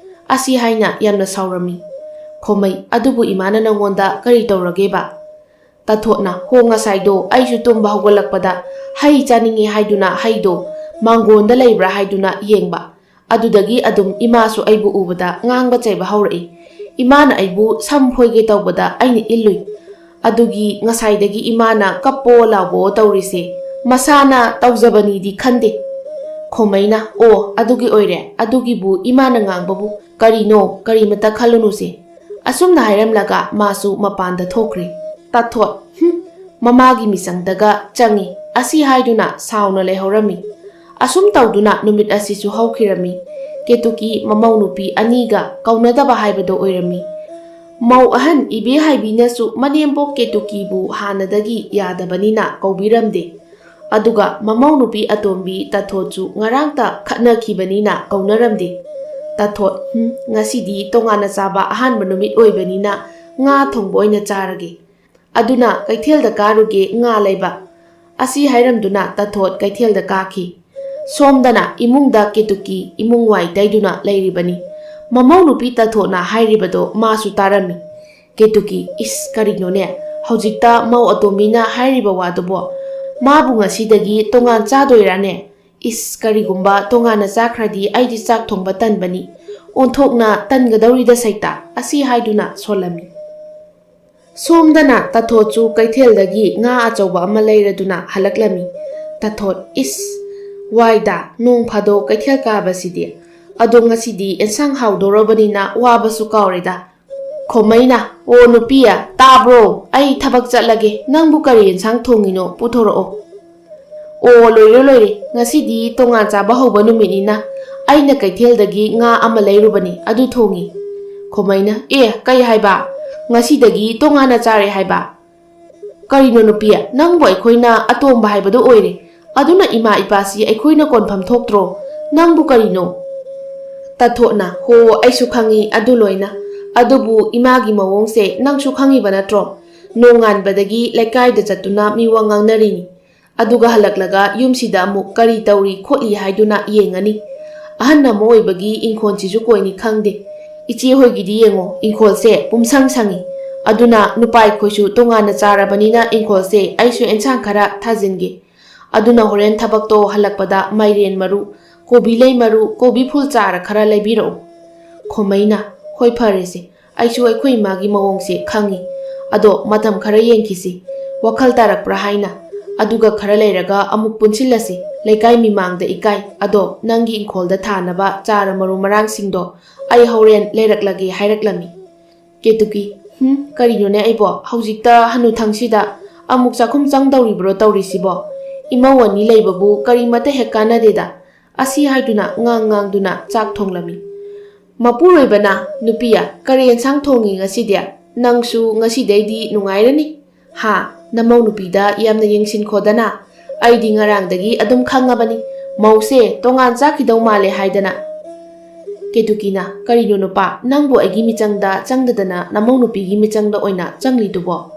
ꯑꯁꯤ ꯍꯥꯏꯅ ꯌꯥꯝꯅ ꯁꯥꯎꯔꯝꯃꯤ꯫ ꯈꯣꯃꯩ, "ꯑꯗꯨꯕꯨ ꯏꯃꯥꯅ ꯅꯪꯉꯣꯟꯗ ꯀꯔꯤ ꯇꯧꯔꯒꯦꯕ?" ꯇꯥꯊꯣꯠꯅ, "ꯍꯣ, ꯉꯁꯥꯏꯗꯣ ꯑꯩꯁꯨ ꯇꯨꯝꯕ ꯍꯧꯒꯠꯂꯛꯄꯗ ꯍꯩ ꯆꯥꯅꯤꯡꯉꯦ ꯍꯥꯏꯗꯨꯅ ꯍꯩꯗꯣ ꯃꯥꯡꯒꯣꯟꯗ ꯂꯩꯕ꯭ꯔꯥ ꯍꯥꯏꯗꯨꯅ ꯌꯦꯡꯕ꯫ ꯑꯗꯨꯗꯒꯤ ꯑꯗꯨꯝ ꯏꯃꯥꯁꯨ ꯑꯩꯕꯨ ꯎꯕꯗ ꯉꯥꯡꯕ ꯆꯩꯕ ꯍꯧꯔꯛꯏ꯫ ꯏꯃꯥꯅ ꯑꯩꯕꯨ ꯁꯝ ꯐꯣꯏꯒꯦ ꯇꯧꯕꯗ ꯑꯩꯅ ꯏꯜꯂꯨꯏ꯫ ꯑꯗꯨꯒꯤ ꯉꯁꯥꯏꯗꯒꯤ ꯏꯃꯥꯅ ꯀꯞꯄꯣ ꯂꯥꯎꯕꯣ ꯇꯧꯔꯤꯁꯦ꯫ ꯃꯁꯥꯅ ꯇꯧꯖꯕꯅꯤꯗꯤ ꯈꯟꯗꯦ꯫" ꯈꯣꯃꯩꯅ, "ꯑꯣ, ꯑꯗꯨꯒꯤ ꯑꯣꯏꯔꯦ꯫ ꯑꯗꯨꯒꯤꯕꯨ ꯏꯃꯥꯅ ꯉꯥꯡꯕꯕꯨ ꯀꯔꯤꯅꯣ? ꯀꯔꯤꯃꯇ ꯈꯜꯂꯨꯅꯨꯁꯦ꯫" ꯑꯁꯨꯝꯅ ꯍꯥꯏꯔꯝꯂꯒ ꯃꯥꯁꯨ ꯃꯄꯥꯟꯗ ꯊꯣꯛꯈ꯭ꯔꯦ꯫ ꯇꯥꯊꯣꯠ, ꯍꯨꯝ, ꯃꯃꯥꯒꯤ ꯃꯤꯆꯪꯗꯒ ꯆꯪꯉꯤ꯫ ꯑꯁꯤ ꯍꯥꯏꯗꯨꯅ ꯁꯥꯎꯅ ꯂꯩꯍꯧꯔꯝꯃꯤ꯫ ꯑꯁꯨꯝ ꯇꯧꯗꯨꯅ ꯅꯨꯃꯤꯠ ꯑꯁꯤꯁꯨ ꯍꯧꯈꯤꯔꯝꯃꯤ꯫ ꯀꯦꯇꯨꯀꯤ ꯃꯃꯧ ꯅꯨꯄꯤ ꯑꯅꯤꯒ ꯀꯧꯅꯗꯕ ꯍꯥꯏꯕꯗꯣ ꯑꯣꯏꯔꯝꯃꯤ꯫ ꯃꯧ ꯑꯍꯟ ꯏꯕꯦ ꯍꯥꯏꯕꯤꯅꯁꯨ ꯃꯅꯦꯝꯕꯣꯛ ꯀꯦꯇꯨꯀꯤꯕꯨ ꯍꯥꯟꯅꯗꯒꯤ ꯌꯥꯗꯕꯅꯤꯅ ꯀꯧꯕꯤꯔꯝꯗꯦ꯫ ꯑꯗꯨꯒ ꯃꯃꯧ ꯅꯨꯄꯤ ꯑꯇꯣꯝꯕꯤ ꯇꯥꯊꯣꯠꯁꯨ ꯉꯔꯥꯡꯇ ꯈꯠꯅꯈꯤꯕꯅꯤꯅ ꯀꯧꯅꯔꯝꯗꯦ꯫ ꯇꯥꯊꯣꯠ, "ꯍꯨꯝ, ꯉꯁꯤꯗꯤ ꯇꯣꯉꯥꯟꯅ ꯆꯥꯕ ꯑꯍꯥꯟꯕ ꯅꯨꯃꯤꯠ ꯑꯣꯏꯕꯅꯤꯅ ꯉꯥ ꯊꯣꯡꯕ ꯑꯣꯏꯅ ꯆꯥꯔꯒꯦ꯫ ꯑꯗꯨꯅ ꯀꯩꯊꯦꯜꯗ ꯀꯥꯔꯨꯒꯦ ꯉꯥ ꯂꯩꯕ"꯫ ꯑꯁꯤ ꯍꯥꯏꯔꯝꯗꯨꯅ ꯇꯥꯊꯣꯠ ꯀꯩꯊꯦꯜꯗ ꯀꯥꯈꯤ꯫ ꯁꯣꯝꯗꯅ ꯏꯃꯨꯡꯗ ꯀꯦꯇꯨꯀꯤ ꯏꯃꯨꯡ ꯋꯥꯏ ꯇꯩꯗꯨꯅ ꯂꯩꯔꯤꯕꯅꯤ꯫ ꯃꯃꯧ ꯅꯨꯄꯤ ꯇꯥꯊꯣꯠꯅ ꯍꯥꯏꯔꯤꯕꯗꯣ ꯃꯥꯁꯨ ꯇꯥꯔꯝꯃꯤ꯫ ꯀꯦꯇꯨꯀꯤ, "ꯏꯁ, ꯀꯔꯤꯅꯣꯅꯦ? ꯍꯧꯖꯤꯛꯇ ꯃꯧ ꯑꯇꯣꯝꯕꯤꯅ ꯍꯥꯏꯔꯤꯕ ꯋꯥꯗꯨꯕꯣ? ꯃꯥꯕꯨ ꯉꯁꯤꯗꯒꯤ ꯇꯣꯉꯥꯟ ꯆꯥꯗꯣꯏꯔꯥꯅꯦ? ꯏꯁ, ꯀꯔꯤꯒꯨꯝꯕ ꯇꯣꯉꯥꯟꯅ ꯆꯥꯈ꯭ꯔꯗꯤ ꯑꯩꯗꯤ ꯆꯥꯛ ꯊꯣꯡꯕ ꯇꯟꯕꯅꯤ꯫ ꯑꯣꯟꯊꯣꯛꯅ ꯇꯟꯒꯗꯧꯔꯤꯗ ꯁꯩꯇꯥ"꯫ ꯑꯁꯤ ꯍꯥꯏꯗꯨꯅ ꯁꯣꯜꯂꯝꯃꯤ꯫ ꯁꯣꯝꯗꯅ ꯇꯥꯊꯣꯠꯁꯨ ꯀꯩꯊꯦꯜꯗꯒꯤ ꯉꯥ ꯑꯆꯧꯕ ꯑꯃ ꯂꯩꯔꯗꯨꯅ ꯍꯜꯂꯛꯂꯝꯃꯤ꯫ ꯇꯥꯊꯣꯠ, "ꯏꯁ, ꯋꯥꯏꯗ, ꯅꯣꯡ ꯐꯥꯗꯣꯛ ꯀꯩꯊꯦꯜ ꯀꯥꯕꯁꯤꯗꯤ꯫ ꯑꯗꯣ ꯉꯁꯤꯗꯤ ꯑꯦꯟꯁꯥꯡ ꯍꯥꯎꯗꯣꯔꯕꯅꯤꯅ ꯋꯥꯕꯁꯨ ꯀꯥꯎꯔꯦꯗ"꯫ ꯈꯣꯃꯩꯅ, "ꯑꯣ ꯅꯨꯄꯤ, ꯇꯥꯕ꯭ꯔꯣ? ꯑꯩ ꯊꯕꯛ ꯆꯠꯂꯒꯦ꯫ ꯅꯪꯕꯨ ꯀꯔꯤ ꯑꯦꯟꯁꯥꯡ ꯊꯣꯡꯉꯤꯅꯣ? ꯄꯨꯊꯣꯔꯛꯑꯣ"꯫ "ꯑꯣ, ꯂꯣꯏꯔꯦ, ꯂꯣꯏꯔꯦ꯫ ꯉꯁꯤꯗꯤ ꯇꯣꯉꯥꯟ ꯆꯥꯕ ꯍꯧꯕ ꯅꯨꯃꯤꯠꯅꯤꯅ ꯑꯩꯅ ꯀꯩꯊꯦꯜꯗꯒꯤ ꯉꯥ ꯑꯃ ꯂꯩꯔꯨꯕꯅꯤ, ꯑꯗꯨ ꯊꯣꯡꯉꯤ"꯫ ꯈꯣꯃꯩꯅ, "ꯑꯦ, ꯀꯩ ꯍꯥꯏꯕ? ꯉꯁꯤꯗꯒꯤ ꯇꯣꯉꯥꯟꯅ ꯆꯥꯔꯦ ꯍꯥꯏꯕ? ꯀꯔꯤꯅꯣ ꯅꯨꯄꯤ, ꯅꯪꯕꯨ ꯑꯩꯈꯣꯏꯅ ꯑꯇꯣꯝꯕ ꯍꯥꯏꯕꯗꯨ ꯑꯣꯏꯔꯦ꯫ ꯑꯗꯨꯅ ꯏꯃꯥ ꯏꯄꯥꯁꯤ ꯑꯩꯈꯣꯏꯅ ꯀꯣꯟꯐꯝ ꯊꯣꯛꯇ꯭ꯔꯣ? ꯅꯪꯕꯨ ꯀꯔꯤꯅꯣ?" ꯇꯥꯊꯣꯠꯅ, "ꯍꯣ, ꯑꯩꯁꯨ ꯈꯪꯉꯤ ꯑꯗꯨ ꯂꯣꯏꯅ꯫ ꯑꯗꯨꯕꯨ ꯏꯃꯥꯒꯤ ꯃꯑꯣꯡꯁꯦ ꯅꯪꯁꯨ ꯈꯪꯉꯤꯕ ꯅꯠꯇ꯭ꯔꯣ? ꯅꯣꯡꯉꯥꯟꯕꯗꯒꯤ ꯂꯩꯀꯥꯏꯗ ꯆꯠꯇꯨꯅ ꯃꯤꯋꯥ ꯉꯥꯡꯅꯔꯤꯅꯤ꯫ ꯑꯗꯨꯒ ꯍꯜꯂꯛꯂꯒ ꯌꯨꯝꯁꯤꯗ ꯑꯃꯨꯛ ꯀꯔꯤ ꯇꯧꯔꯤ ꯈꯣꯠꯂꯤ ꯍꯥꯏꯗꯨꯅ ꯌꯦꯡꯉꯅꯤ꯫ ꯑꯍꯟ ꯑꯃ ꯑꯣꯏꯕꯒꯤ ꯏꯪꯈꯣꯜꯁꯤꯁꯨ ꯀꯣꯏꯅꯤ ꯈꯪꯗꯦ꯫ ꯏꯆꯦ ꯍꯣꯏꯒꯤꯗꯤ ꯌꯦꯡꯉꯣ, ꯏꯪꯈꯣꯜꯁꯦ ꯄꯨꯝꯁꯪ ꯁꯪꯉꯤ꯫ ꯑꯗꯨꯅ ꯅꯨꯄꯥ ꯑꯩꯈꯣꯏꯁꯨ ꯇꯣꯉꯥꯟꯅ ꯆꯥꯔꯕꯅꯤꯅ ꯏꯪꯈꯣꯜꯁꯦ ꯑꯩꯁꯨ ꯑꯦꯟꯁꯥꯡ ꯈꯔ ꯊꯥꯖꯤꯟꯒꯦ꯫ ꯑꯗꯨꯅ ꯍꯣꯔꯦꯟ ꯊꯕꯛꯇꯣ ꯍꯜꯂꯛꯄꯗ ꯃꯥꯏꯔꯦꯟ ꯃꯔꯨ, ꯀꯣꯕꯤ ꯂꯩ ꯃꯔꯨ, ꯀꯣꯕꯤ ꯐꯨꯜ ꯆꯥꯔ ꯈꯔ ꯂꯩꯕꯤꯔꯛꯎ"꯫ ꯈꯣꯃꯩꯅ, "ꯍꯣꯏ, ꯐꯔꯦꯁꯦ꯫ ꯑꯩꯁꯨ ꯑꯩꯈꯣꯏ ꯏꯃꯥꯒꯤ ꯃꯑꯣꯡꯁꯦ ꯈꯪꯉꯤ꯫ ꯑꯗꯣ ꯃꯇꯝ ꯈꯔ ꯌꯦꯡꯈꯤꯁꯤ, ꯋꯥꯈꯜ ꯇꯥꯔꯛꯄ꯭ꯔꯥ ꯍꯥꯏꯅ꯫ ꯑꯗꯨꯒ ꯈꯔ ꯂꯩꯔꯒ ꯑꯃꯨꯛ ꯄꯨꯟꯁꯤꯜꯂꯁꯤ꯫ ꯂꯩꯀꯥꯏ ꯃꯤꯃꯥꯡꯗ ꯏꯀꯥꯏ꯫ ꯑꯗꯣ ꯅꯪꯒꯤ ꯏꯪꯈꯣꯜꯗ ꯊꯥꯅꯕ ꯆꯥꯔ ꯃꯔꯨ ꯃꯔꯥꯡꯁꯤꯡꯗꯣ ꯑꯩ ꯍꯣꯔꯦꯟ ꯂꯩꯔꯛꯂꯒꯦ" ꯍꯥꯏꯔꯛꯂꯝꯃꯤ꯫ ꯀꯦꯇꯨꯀꯤ, "ꯍꯨꯝ, ꯀꯔꯤꯅꯣꯅꯦ ꯑꯩꯕꯣ? ꯍꯧꯖꯤꯛꯇ ꯍꯅꯨꯊꯪꯁꯤꯗ ꯑꯃꯨꯛ ꯆꯥꯛꯈꯨꯝ ꯆꯪꯗꯧꯔꯤꯕ꯭ꯔꯣ ꯇꯧꯔꯤꯁꯤꯕꯣ? ꯏꯃꯧ ꯑꯅꯤ ꯂꯩꯕꯕꯨ ꯀꯔꯤꯃꯠꯇ ꯍꯦꯛ ꯀꯥꯟꯅꯗꯦꯗ꯫ ꯑꯁꯤ ꯍꯥꯏꯗꯨꯅ ꯉꯥꯡ ꯉꯥꯡꯗꯨꯅ ꯆꯥꯛ ꯊꯣꯡꯂꯝꯃꯤ꯫ ꯃꯄꯨꯔꯣꯏꯕꯅ, "ꯅꯨꯄꯤꯌꯥ, ꯀꯔꯤ ꯑꯦꯟꯁꯥꯡ ꯊꯣꯡꯉꯤ ꯉꯁꯤꯗꯤ? ꯅꯪꯁꯨ ꯉꯁꯤꯗꯩꯗꯤ ꯅꯨꯡꯉꯥꯏꯔꯅꯤ꯫ ꯍꯥ, ꯅꯃꯧ ꯅꯨꯄꯤꯗ ꯌꯥꯝꯅ ꯌꯦꯡꯁꯤꯟꯈꯣꯗꯅ꯫ ꯑꯩꯗꯤ ꯉꯔꯥꯡꯗꯒꯤ ꯑꯗꯨꯝ ꯈꯪꯉꯕꯅꯤ, ꯃꯧꯁꯦ ꯇꯣꯉꯥꯟ ꯆꯥꯈꯤꯗꯧ ꯃꯥꯜꯂꯦ ꯍꯥꯏꯗꯅ꯫" ꯀꯦꯇꯨꯀꯤꯅ, "ꯀꯔꯤꯅꯣ ꯅꯨꯄꯥ, ꯅꯪꯕꯨ ꯑꯩꯒꯤ ꯃꯤꯆꯪꯗ ꯆꯪꯗꯗꯅ ꯅꯃꯧ ꯅꯨꯄꯤꯒꯤ ꯃꯤꯆꯪꯗ ꯑꯣꯏꯅ ꯆꯪꯂꯤꯗꯨꯕꯣ?"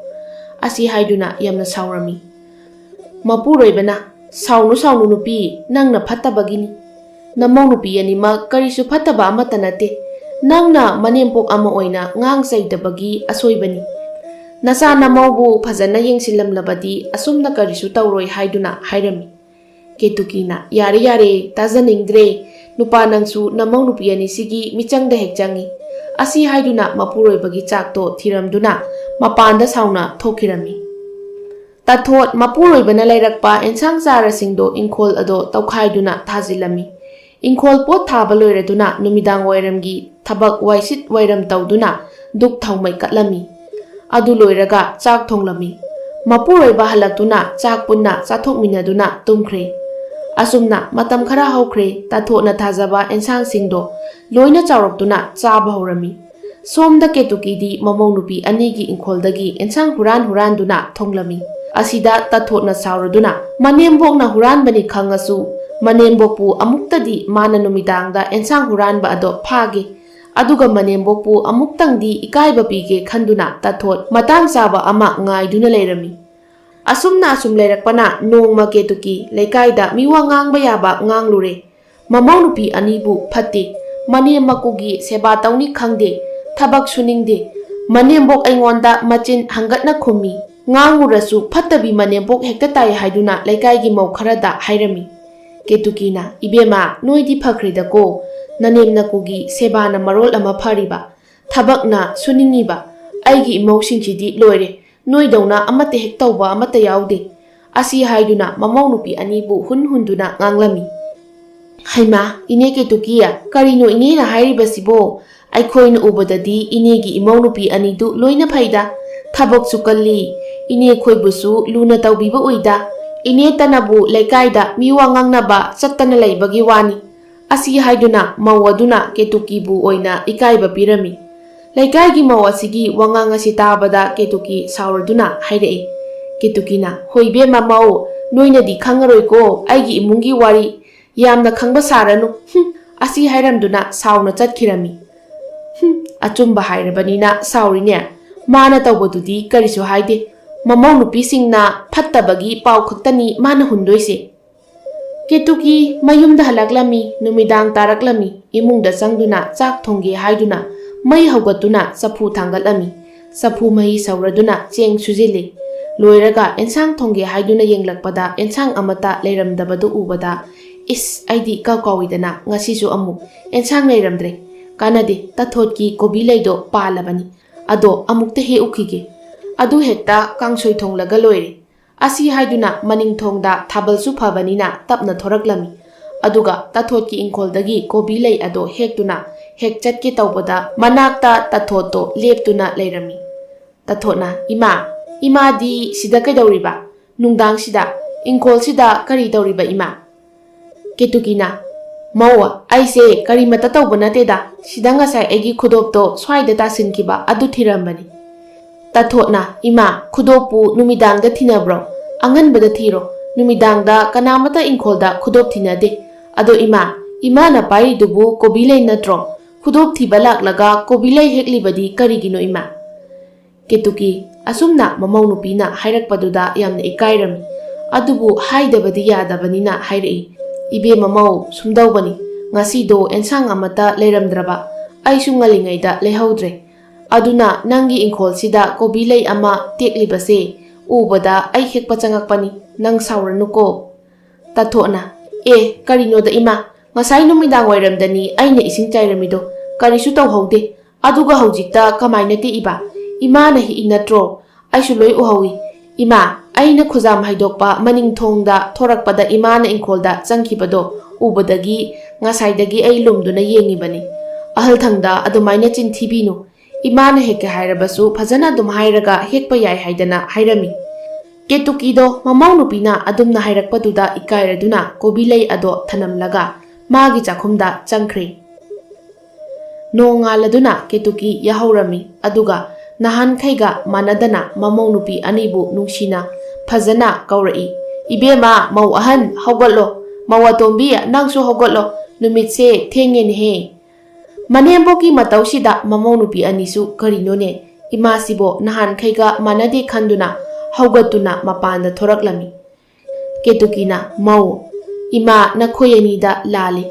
ꯑꯁꯤ ꯍꯥꯏꯗꯨꯅ ꯌꯥꯝꯅ ꯁꯥꯎꯔꯝꯃꯤ꯫ ꯃꯄꯨꯔꯣꯏꯕꯅ, "ꯁꯥꯎꯅꯨ, ꯁꯥꯎꯅꯨ ꯅꯨꯄꯤ, ꯅꯪꯅ ꯐꯠꯇꯕꯒꯤꯅꯤ꯫ ꯅꯃꯧ ꯅꯨꯄꯤ ꯑꯅꯤꯃꯛ ꯀꯔꯤꯁꯨ ꯐꯠꯇꯕ ꯑꯃꯠꯇ ꯅꯠꯇꯦ꯫ ꯅꯪꯅ ꯃꯅꯦꯝꯄꯣꯛ ꯑꯃ ꯑꯣꯏꯅ ꯉꯥꯡ ꯆꯩꯗꯕꯒꯤ ꯑꯁꯣꯏꯕꯅꯤ꯫ ꯅꯆꯥ ꯅꯃꯧꯕꯨ ꯐꯖꯅ ꯌꯦꯡꯁꯤꯜꯂꯝꯂꯕꯗꯤ ꯑꯁꯨꯝꯅ ꯀꯔꯤꯁꯨ ꯇꯧꯔꯣꯏ" ꯍꯥꯏꯗꯨꯅ ꯍꯥꯏꯔꯝꯃꯤ꯫ ꯀꯦꯇꯨꯀꯤꯅ, "ꯌꯥꯔꯦ, ꯌꯥꯔꯦ, ꯇꯥꯖꯅꯤꯡꯗ꯭ꯔꯦ꯫ ꯅꯨꯄꯥ, ꯅꯪꯁꯨ ꯅꯃꯧ ꯅꯨꯄꯤ ꯑꯅꯤꯁꯤꯒꯤ ꯃꯤꯆꯪꯗ ꯍꯦꯛ ꯆꯪꯉꯤ꯫" ꯑꯁꯤ ꯍꯥꯏꯗꯨꯅ ꯃꯄꯨꯔꯣꯏꯕꯒꯤ ꯆꯥꯛꯇꯣ ꯊꯤꯔꯝꯗꯨꯅ ꯃꯄꯥꯟꯗ ꯁꯥꯎꯅ ꯊꯣꯛꯈꯤꯔꯝꯃꯤ꯫ ꯇꯥꯊꯣꯠ ꯃꯄꯨꯔꯣꯏꯕꯅ ꯂꯩꯔꯛꯄ ꯑꯦꯟꯁꯥꯡ ꯆꯥꯔꯁꯤꯡꯗꯣ ꯏꯪꯈꯣꯜ ꯑꯗꯣ ꯇꯧꯈꯥꯏꯗꯨꯅ ꯊꯥꯖꯤꯜꯂꯝꯃꯤ꯫ ꯏꯪꯈꯣꯜ ꯄꯣꯠ ꯊꯥꯕ ꯂꯣꯏꯔꯗꯨꯅ ꯅꯨꯃꯤꯗꯥꯡ ꯋꯥꯏꯔꯝꯒꯤ ꯊꯕꯛ ꯋꯥꯏꯁꯤꯠ ꯋꯥꯏꯔꯝ ꯇꯧꯗꯨꯅ ꯙꯨꯞ ꯊꯥꯎꯃꯩ ꯀꯠꯂꯝꯃꯤ꯫ ꯑꯗꯨ ꯂꯣꯏꯔꯒ ꯆꯥꯛ ꯊꯣꯡꯂꯝꯃꯤ꯫ ꯃꯄꯨꯔꯣꯏꯕ ꯍꯜꯂꯛꯇꯨꯅ ꯆꯥꯛ ꯄꯨꯟꯅ ꯆꯥꯊꯣꯛꯃꯤꯟꯅꯗꯨꯅ ꯇꯨꯝꯈ꯭ꯔꯦ꯫ ꯑꯁꯨꯝꯅ ꯃꯇꯝ ꯈꯔ ꯍꯧꯈ꯭ꯔꯦ꯫ ꯇꯥꯊꯣꯠꯅ ꯊꯥꯖꯕ ꯑꯦꯟꯁꯥꯡꯁꯤꯡꯗꯣ ꯂꯣꯏꯅ ꯆꯥꯎꯔꯛꯇꯨꯅ ꯆꯥꯕ ꯍꯧꯔꯝꯃꯤ꯫ ꯁꯣꯝꯗ ꯀꯦꯇꯨꯀꯤꯗꯤ ꯃꯃꯧ ꯅꯨꯄꯤ ꯑꯅꯤꯒꯤ ꯏꯪꯈꯣꯜꯗꯒꯤ ꯑꯦꯟꯁꯥꯡ ꯍꯨꯔꯥꯟ ꯍꯨꯔꯥꯟꯗꯨꯅ ꯊꯣꯡꯂꯝꯃꯤ꯫ ꯑꯁꯤꯗ ꯇꯥꯊꯣꯠꯅ ꯁꯥꯎꯔꯗꯨꯅ, "ꯃꯅꯦꯝꯕꯣꯛꯅ ꯍꯨꯔꯥꯟꯕꯅꯤ ꯈꯪꯉꯁꯨ, ꯃꯅꯦꯝꯕꯣꯛꯄꯨ ꯑꯃꯨꯛꯇꯗꯤ ꯃꯥꯅ ꯅꯨꯃꯤꯗꯥꯡꯗ ꯑꯦꯟꯁꯥꯡ ꯍꯨꯔꯥꯟꯕ ꯑꯗꯣ ꯐꯥꯒꯦ꯫ ꯑꯗꯨꯒ ꯃꯅꯦꯝꯕꯣꯛꯄꯨ ꯑꯃꯨꯛꯇꯪꯗꯤ ꯏꯀꯥꯏꯕ ꯄꯤꯒꯦ" ꯈꯟꯗꯨꯅ ꯇꯥꯊꯣꯠ ꯃꯇꯥꯡ ꯆꯥꯕ ꯑꯃ ꯉꯥꯏꯗꯨꯅ ꯂꯩꯔꯝꯃꯤ꯫ ꯑꯁꯨꯝꯅ ꯑꯁꯨꯝ ꯂꯩꯔꯛꯄꯅ ꯅꯣꯡꯃ ꯀꯦꯇꯨꯀꯤ ꯂꯩꯀꯥꯏꯗ ꯃꯤꯋꯥ ꯉꯥꯡꯕ ꯌꯥꯕ ꯉꯥꯡꯂꯨꯔꯦ꯫ ꯃꯃꯧ ꯅꯨꯄꯤ ꯑꯅꯤꯕꯨ ꯐꯠꯇꯦ, ꯃꯅꯦꯝ ꯃꯀꯨꯒꯤ ꯁꯦꯕꯥ ꯇꯧꯅꯤ ꯈꯪꯗꯦ, ꯊꯕꯛ ꯁꯨꯅꯤꯡꯗꯦ꯫ ꯃꯅꯦꯝꯕꯣꯛ ꯑꯩꯉꯣꯟꯗ ꯃꯆꯤꯟ ꯍꯪꯒꯠꯅ ꯈꯨꯝꯃꯤ꯫ ꯉꯥꯡꯉꯨꯔꯁꯨ ꯐꯠꯇꯕꯤ ꯃꯅꯦꯝꯕꯣꯛ ꯍꯦꯛꯇ ꯇꯥꯏ ꯍꯥꯏꯗꯨꯅ ꯂꯩꯀꯥꯏꯒꯤ ꯃꯧ ꯈꯔꯗ ꯍꯥꯏꯔꯝꯃꯤ꯫ ꯀꯦꯇꯨꯀꯤꯅ, "ꯏꯕꯦꯝꯃ, ꯅꯣꯏꯗꯤ ꯐꯈ꯭ꯔꯦꯗꯀꯣ, ꯅꯅꯦꯝ ꯅꯀꯨꯒꯤ ꯁꯦꯕꯥꯅ ꯃꯔꯣꯜ ꯑꯃ ꯐꯔꯤꯕ, ꯊꯕꯛꯅ ꯁꯨꯅꯤꯡꯉꯤꯕ, ꯑꯩꯒꯤ ꯏꯃꯧꯁꯤꯡꯁꯤꯗꯤ ꯂꯣꯏꯔꯦ, ꯅꯣꯏꯗꯧꯅ ꯑꯃꯠꯇ ꯍꯦꯛ ꯇꯧꯕ ꯑꯃꯠꯇ ꯌꯥꯎꯗꯦ"꯫ ꯑꯁꯤ ꯍꯥꯏꯗꯨꯅ ꯃꯃꯧ ꯅꯨꯄꯤ ꯑꯅꯤꯕꯨ ꯍꯨꯟ ꯍꯨꯟꯗꯨꯅ ꯉꯥꯡꯂꯝꯃꯤ꯫ "ꯍꯩꯃꯥ, ꯏꯅꯦ ꯀꯦꯇꯨꯀꯤ, ꯀꯔꯤꯅꯣ ꯏꯅꯦꯅ ꯍꯥꯏꯔꯤꯕꯁꯤꯕꯣ? ꯑꯩꯈꯣꯏꯅ ꯎꯕꯗꯗꯤ ꯏꯅꯦꯒꯤ ꯏꯃꯧ ꯅꯨꯄꯤ ꯑꯅꯤꯗꯨ ꯂꯣꯏꯅ ꯐꯩꯗ, ꯊꯕꯛꯁꯨ ꯀꯜꯂꯤ, ꯏꯅꯦ ꯈꯣꯏꯕꯨꯁꯨ ꯂꯨꯅ ꯇꯧꯕꯤꯕ ꯎꯏꯗ꯫ "ꯏꯅꯦ ꯇꯅꯕꯨ ꯂꯩꯀꯥꯏꯗ ꯃꯤ ꯋꯥ ꯉꯥꯡꯅꯕ ꯆꯠꯇꯅ ꯂꯩꯕꯒꯤ ꯋꯥꯅꯤ" ꯑꯁꯤ ꯍꯥꯏꯗꯨꯅ ꯃꯧ ꯑꯗꯨꯅ ꯀꯦꯇꯨꯀꯤꯕꯨ ꯑꯣꯏꯅ ꯏꯀꯥꯏꯕ ꯄꯤꯔꯝꯃꯤ꯫ "ꯂꯩꯀꯥꯏꯒꯤ ꯃꯧ ꯑꯁꯤꯒꯤ ꯋꯥꯉꯥꯡ ꯑꯁꯤ ꯇꯥꯕꯗ ꯀꯦꯇꯨꯀꯤ ꯁꯥꯎꯔꯗꯨꯅ ꯍꯥꯏꯔꯛꯏ꯫ ꯀꯦꯇꯨꯀꯤꯅ, "ꯍꯣꯏ ꯏꯕꯦꯝꯃ ꯃꯧ, ꯅꯣꯏꯅꯗꯤ ꯈꯪꯉꯔꯣꯏꯀꯣ ꯑꯩꯒꯤ ꯏꯃꯨꯡꯒꯤ ꯋꯥꯔꯤ꯫ ꯌꯥꯝꯅ ꯈꯪꯕ ꯁꯥꯔꯅꯨ꯫ ꯍꯨꯝ"꯫ ꯑꯁꯤ ꯍꯥꯏꯔꯝꯗꯨꯅ ꯁꯥꯎꯅ ꯆꯠꯈꯤꯔꯝꯃꯤ꯫ "ꯍꯨꯝ, ꯑꯆꯨꯝꯕ ꯍꯥꯏꯔꯕꯅꯤꯅ ꯁꯥꯎꯔꯤꯅꯦ꯫ ꯃꯥꯅ ꯇꯧꯕꯗꯨꯗꯤ ꯀꯔꯤꯁꯨ ꯍꯥꯏꯗꯦ꯫ ꯃꯃꯧ ꯅꯨꯄꯤꯁꯤꯡꯅ ꯐꯠꯇꯕꯒꯤ ꯄꯥꯎ ꯈꯛꯇꯅꯤ ꯃꯥꯅ ꯍꯨꯟꯗꯣꯏꯁꯦ"꯫ ꯀꯦꯇꯨꯀꯤ ꯃꯌꯨꯝꯗ ꯍꯜꯂꯛꯂꯝꯃꯤ꯫ ꯅꯨꯃꯤꯗꯥꯡ ꯇꯥꯔꯛꯂꯝꯃꯤ꯫ ꯏꯃꯨꯡꯗ ꯆꯪꯗꯨꯅ ꯆꯥꯛ ꯊꯣꯡꯒꯦ ꯍꯥꯏꯗꯨꯅ ꯃꯩ ꯍꯧꯒꯠꯇꯨꯅ ꯆꯐꯨ ꯊꯥꯡꯒꯠꯂꯝꯃꯤ꯫ ꯆꯐꯨ ꯃꯍꯤ ꯁꯧꯔꯗꯨꯅ ꯆꯦꯡ ꯁꯨꯖꯤꯜꯂꯤ꯫ ꯂꯣꯏꯔꯒ ꯑꯦꯟꯁꯥꯡ ꯊꯣꯡꯒꯦ ꯍꯥꯏꯗꯨꯅ ꯌꯦꯡꯂꯛꯄꯗ ꯑꯦꯟꯁꯥꯡ ꯑꯃꯠꯇ ꯂꯩꯔꯝꯗꯕꯗꯨ ꯎꯕꯗ, "ꯏꯁ, ꯑꯩꯗꯤ ꯏꯀꯥꯎ ꯀꯥꯎꯏꯗꯅ ꯉꯁꯤꯁꯨ ꯑꯃꯨꯛ ꯑꯦꯟꯁꯥꯡ ꯂꯩꯔꯝꯗ꯭ꯔꯦ꯫ ꯀꯥꯟꯅꯗꯦ, ꯇꯥꯊꯣꯠꯀꯤ ꯀꯣꯕꯤ ꯂꯩꯗꯣ ꯄꯥꯜꯂꯕꯅꯤ꯫ ꯑꯗꯣ ꯑꯃꯨꯛꯇ ꯍꯦꯛꯎꯈꯤꯒꯦ꯫ ꯑꯗꯨ ꯍꯦꯛꯇ ꯀꯥꯡꯁꯣꯏ ꯊꯣꯡꯂꯒ ꯂꯣꯏꯔꯦ"꯫ ꯑꯁꯤ ꯍꯥꯏꯗꯨꯅ ꯃꯅꯤꯡꯊꯣꯡꯗ ꯊꯥꯕꯜꯁꯨ ꯐꯕꯅꯤꯅ ꯇꯞꯅ ꯊꯣꯔꯛꯂꯝꯃꯤ꯫ ꯑꯗꯨꯒ ꯇꯥꯊꯣꯠꯀꯤ ꯏꯪꯈꯣꯜꯗꯒꯤ ꯀꯣꯕꯤ ꯂꯩ ꯑꯗꯣ ꯍꯦꯛꯇꯨꯅ ꯍꯦꯛ ꯆꯠꯀꯦ ꯇꯧꯕꯗ ꯃꯅꯥꯛꯇ ꯇꯥꯊꯣꯠꯇꯣ ꯂꯦꯞꯇꯨꯅ ꯂꯩꯔꯝꯃꯤ꯫ ꯇꯥꯊꯣꯠꯅ, "ꯏꯃꯥ, ꯏꯃꯥꯗꯤ ꯁꯤꯗ ꯀꯩꯗꯧꯔꯤꯕ? ꯅꯨꯡꯗꯥꯡꯁꯤꯗ ꯏꯪꯈꯣꯜꯁꯤꯗ ꯀꯔꯤ ꯇꯧꯔꯤꯕ ꯏꯃꯥ?" ꯀꯦꯇꯨꯀꯤꯅ, "ꯃꯧ, ꯑꯩꯁꯦ ꯀꯔꯤꯃꯠꯇ ꯇꯧꯕ ꯅꯠꯇꯦꯗ, ꯁꯤꯗ ꯉꯁꯥꯏ ꯑꯩꯒꯤ ꯈꯨꯗꯣꯞꯇꯣ ꯁ꯭ꯋꯥꯏꯗ ꯇꯥꯁꯤꯟꯈꯤꯕ ꯑꯗꯨ ꯊꯤꯔꯝꯕꯅꯤ"꯫ ꯇꯥꯊꯣꯠꯅ, "ꯏꯃꯥ, ꯈꯨꯗꯣꯞꯄꯨ ꯅꯨꯃꯤꯗꯥꯡꯗ ꯊꯤꯅꯕ꯭ꯔꯣ? ꯑꯉꯟꯕꯗ ꯊꯤꯔꯣ꯫ ꯅꯨꯃꯤꯗꯥꯡꯗ ꯀꯅꯥꯃꯠꯇ ꯏꯪꯈꯣꯜꯗ ꯈꯨꯗꯣꯞ ꯊꯤꯅꯗꯦ꯫ ꯑꯗꯣ ꯏꯃꯥ, ꯏꯃꯥꯅ ꯄꯥꯏꯔꯤꯗꯨꯕꯨ ꯀꯣꯕꯤ ꯂꯩ ꯅꯠꯇ꯭ꯔꯣ? ꯈꯨꯗꯣꯞ ꯊꯤꯕ ꯂꯥꯛꯂꯒ ꯀꯣꯕꯤ ꯂꯩ ꯍꯦꯛꯂꯤꯕꯗꯤ ꯀꯔꯤꯒꯤꯅꯣ ꯏꯃꯥ?" ꯀꯦꯇꯨꯀꯤ ꯑꯁꯨꯝꯅ ꯃꯃꯧ ꯅꯨꯄꯤꯅ ꯍꯥꯏꯔꯛꯄꯗꯨꯗ ꯌꯥꯝꯅ ꯏꯀꯥꯏꯔꯝꯃꯤ꯫ ꯑꯗꯨꯕꯨ ꯍꯥꯏꯗꯕꯗꯤ ꯌꯥꯗꯕꯅꯤꯅ ꯍꯥꯏꯔꯛꯏ, "ꯏꯕꯦꯝꯃ ꯃꯧ, ꯁꯨꯝꯗꯧꯕꯅꯤ, ꯉꯁꯤꯗꯣ ꯑꯦꯟꯁꯥꯡ ꯑꯃꯠꯇ ꯂꯩꯔꯝꯗ꯭ꯔꯕ, ꯑꯩꯁꯨ ꯉꯜꯂꯤꯉꯩꯗ ꯂꯩꯍꯧꯗ꯭ꯔꯦ꯫ ꯑꯗꯨꯅ ꯅꯪꯒꯤ ꯏꯪꯈꯣꯜꯁꯤꯗ ꯀꯣꯕꯤ ꯂꯩ ꯑꯃ ꯇꯦꯛꯂꯤꯕꯁꯦ ꯎꯕꯗ ꯑꯩ ꯍꯦꯛꯄ ꯆꯪꯉꯛꯄꯅꯤ, ꯅꯪ ꯁꯥꯎꯔꯅꯨꯀꯣ"꯫ ꯇꯥꯊꯣꯠꯅ, "ꯑꯦ, ꯀꯔꯤꯅꯣꯗ ꯏꯃꯥ, ꯉꯁꯥꯏ ꯅꯨꯃꯤꯗꯥꯡ ꯋꯥꯏꯔꯝꯗꯅꯤ ꯑꯩꯅ ꯏꯁꯤꯡ ꯆꯥꯏꯔꯝꯃꯤꯗꯣ, ꯀꯔꯤꯁꯨ ꯇꯧꯍꯧꯗꯦ꯫ ꯑꯗꯨꯒ ꯍꯧꯖꯤꯛꯇ ꯀꯃꯥꯏꯅ ꯇꯦꯛꯏꯕ? ꯏꯃꯥꯅ ꯍꯦꯛꯏ ꯅꯠꯇ꯭ꯔꯣ? ꯑꯩꯁꯨ ꯂꯣꯏ ꯎꯍꯧꯏ꯫ ꯏꯃꯥ, ꯑꯩꯅ ꯈꯨꯖꯥꯝ ꯍꯩꯗꯣꯛꯄ ꯃꯅꯤꯡ ꯊꯣꯡꯗ ꯊꯣꯔꯛꯄꯗ ꯏꯃꯥꯅ ꯏꯪꯈꯣꯜꯗ ꯆꯪꯈꯤꯕꯗꯣ ꯎꯕꯗꯒꯤ ꯉꯁꯥꯏꯗꯒꯤ ꯑꯩ ꯂꯨꯝꯗꯨꯅ ꯌꯦꯡꯉꯤꯕꯅꯤ꯫ ꯑꯍꯜ ꯊꯪꯗ ꯑꯗꯨꯃꯥꯏꯅ ꯆꯤꯟ ꯊꯤꯕꯤꯅꯨ꯫ ꯏꯃꯥꯅ ꯍꯦꯛꯀꯦ ꯍꯥꯏꯔꯕꯁꯨ ꯐꯖꯅ ꯑꯗꯨꯝ ꯍꯥꯏꯔꯒ ꯍꯦꯛꯄ ꯌꯥꯏ ꯍꯥꯏꯗꯅ ꯍꯥꯏꯔꯝꯃꯤ"꯫ ꯀꯦꯇꯨꯀꯤꯗꯣ ꯃꯃꯧ ꯅꯨꯄꯤꯅ ꯑꯗꯨꯝꯅ ꯍꯥꯏꯔꯛꯄꯗꯨꯗ ꯏꯀꯥꯏꯔꯗꯨꯅ ꯀꯣꯕꯤ ꯂꯩ ꯑꯗꯣ ꯊꯅꯝꯂꯒ ꯃꯥꯒꯤ ꯆꯥꯛꯈꯨꯝꯗ ꯆꯪꯈ꯭ꯔꯦ꯫ ꯅꯣꯡꯉꯥꯜꯂꯗꯨꯅ ꯀꯦꯇꯨꯀꯤ ꯌꯥꯍꯧꯔꯝꯃꯤ, ꯑꯗꯨꯒ ꯅꯍꯥꯟꯈꯩꯒ ꯃꯥꯟꯅꯗꯅ ꯃꯃꯧ ꯅꯨꯄꯤ ꯑꯅꯤꯕꯨ ꯅꯨꯡꯁꯤꯅ ꯐꯖꯅ ꯀꯧꯔꯛꯏ꯫ "ꯏꯕꯦꯝꯃ, ꯃꯧ ꯑꯍꯟ, ꯍꯧꯒꯠꯂꯣ꯫ ꯃꯧ ꯑꯇꯣꯝꯕꯤ, ꯅꯪꯁꯨ ꯍꯧꯒꯠꯂꯣ꯫ ꯅꯨꯃꯤꯠꯁꯦ ꯊꯦꯡꯉꯦꯅꯦꯍꯦ꯫" ꯃꯅꯦꯝꯕꯣꯛꯀꯤ ꯃꯇꯧꯁꯤꯗ ꯃꯃꯧ ꯅꯨꯄꯤ ꯑꯅꯤꯁꯨ ꯀꯔꯤꯅꯣꯅꯦ, ꯏꯃꯥꯁꯤꯕꯣ ꯅꯍꯥꯟꯈꯩꯒ ꯃꯥꯟꯅꯗꯦ ꯈꯟꯗꯨꯅ ꯍꯧꯒꯠꯇꯨꯅ ꯃꯄꯥꯟꯗ ꯊꯣꯔꯛꯂꯝꯃꯤ꯫ ꯀꯦꯇꯨꯀꯤꯅ, "ꯃꯧ, ꯏꯃꯥ, ꯅꯈꯣꯏ ꯑꯅꯤꯗ ꯂꯥꯜꯂꯤ꯫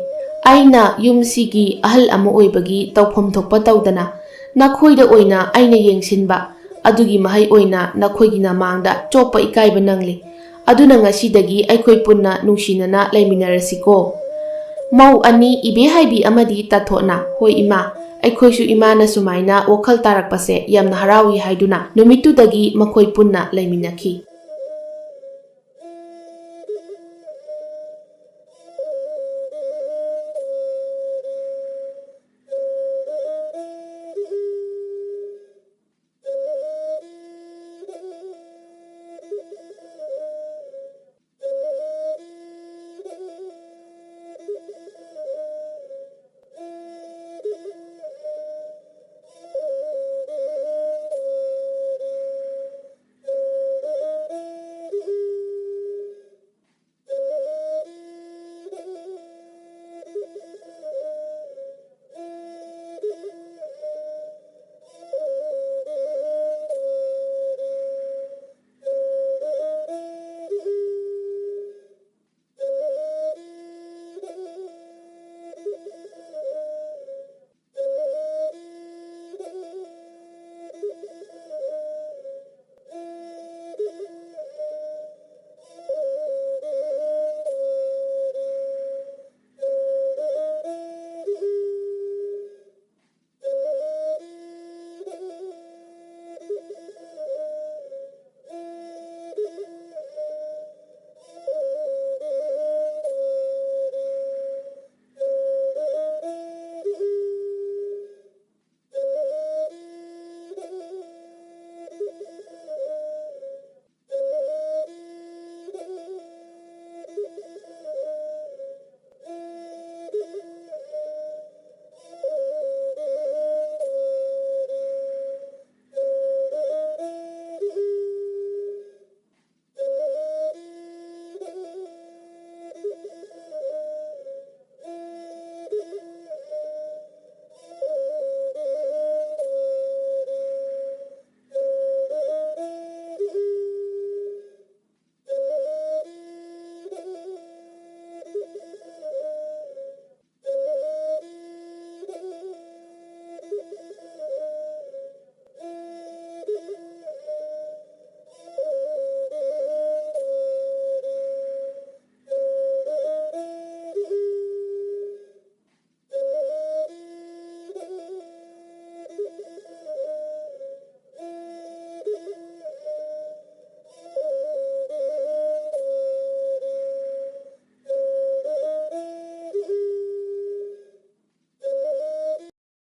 ꯑꯩꯅ ꯌꯨꯝꯁꯤꯒꯤ ꯑꯍꯜ ꯑꯃ ꯑꯣꯏꯕꯒꯤ ꯇꯧꯐꯝ ꯊꯣꯛꯄ ꯇꯧꯗꯅ ꯅꯈꯣꯏꯗ ꯑꯣꯏꯅ ꯑꯩꯅ ꯌꯦꯡꯁꯤꯟꯕ, ꯑꯗꯨꯒꯤ ꯃꯍꯩ ꯑꯣꯏꯅ ꯅꯈꯣꯏꯒꯤ ꯅꯃꯥꯡꯗ ꯆꯣꯞꯄ ꯏꯀꯥꯏꯕ ꯅꯪꯂꯤ꯫ ꯑꯗꯨꯅ ꯉꯁꯤꯗꯒꯤ ꯑꯩꯈꯣꯏ ꯄꯨꯟꯅ ꯅꯨꯡꯁꯤꯅꯅ ꯂꯩꯃꯤꯟꯅꯔꯁꯤꯀꯣ꯫" ꯃꯧ ꯑꯅꯤ, ꯏꯕꯦ ꯍꯥꯏꯕꯤ ꯑꯃꯗꯤ ꯇꯥꯊꯣꯠꯅ, "ꯍꯣꯏ ꯏꯃꯥ, ꯑꯩꯈꯣꯏꯁꯨ ꯏꯃꯥꯅ ꯁꯨꯃꯥꯏꯅ ꯋꯥꯈꯜ ꯇꯥꯔꯛꯄꯁꯦ ꯌꯥꯝꯅ ꯍꯔꯥꯎꯏ" ꯍꯥꯏꯗꯨꯅ ꯅꯨꯃꯤꯠꯇꯨꯗꯒꯤ ꯃꯈꯣꯏ ꯄꯨꯟꯅ ꯂꯩꯃꯤꯟꯅꯈꯤ꯫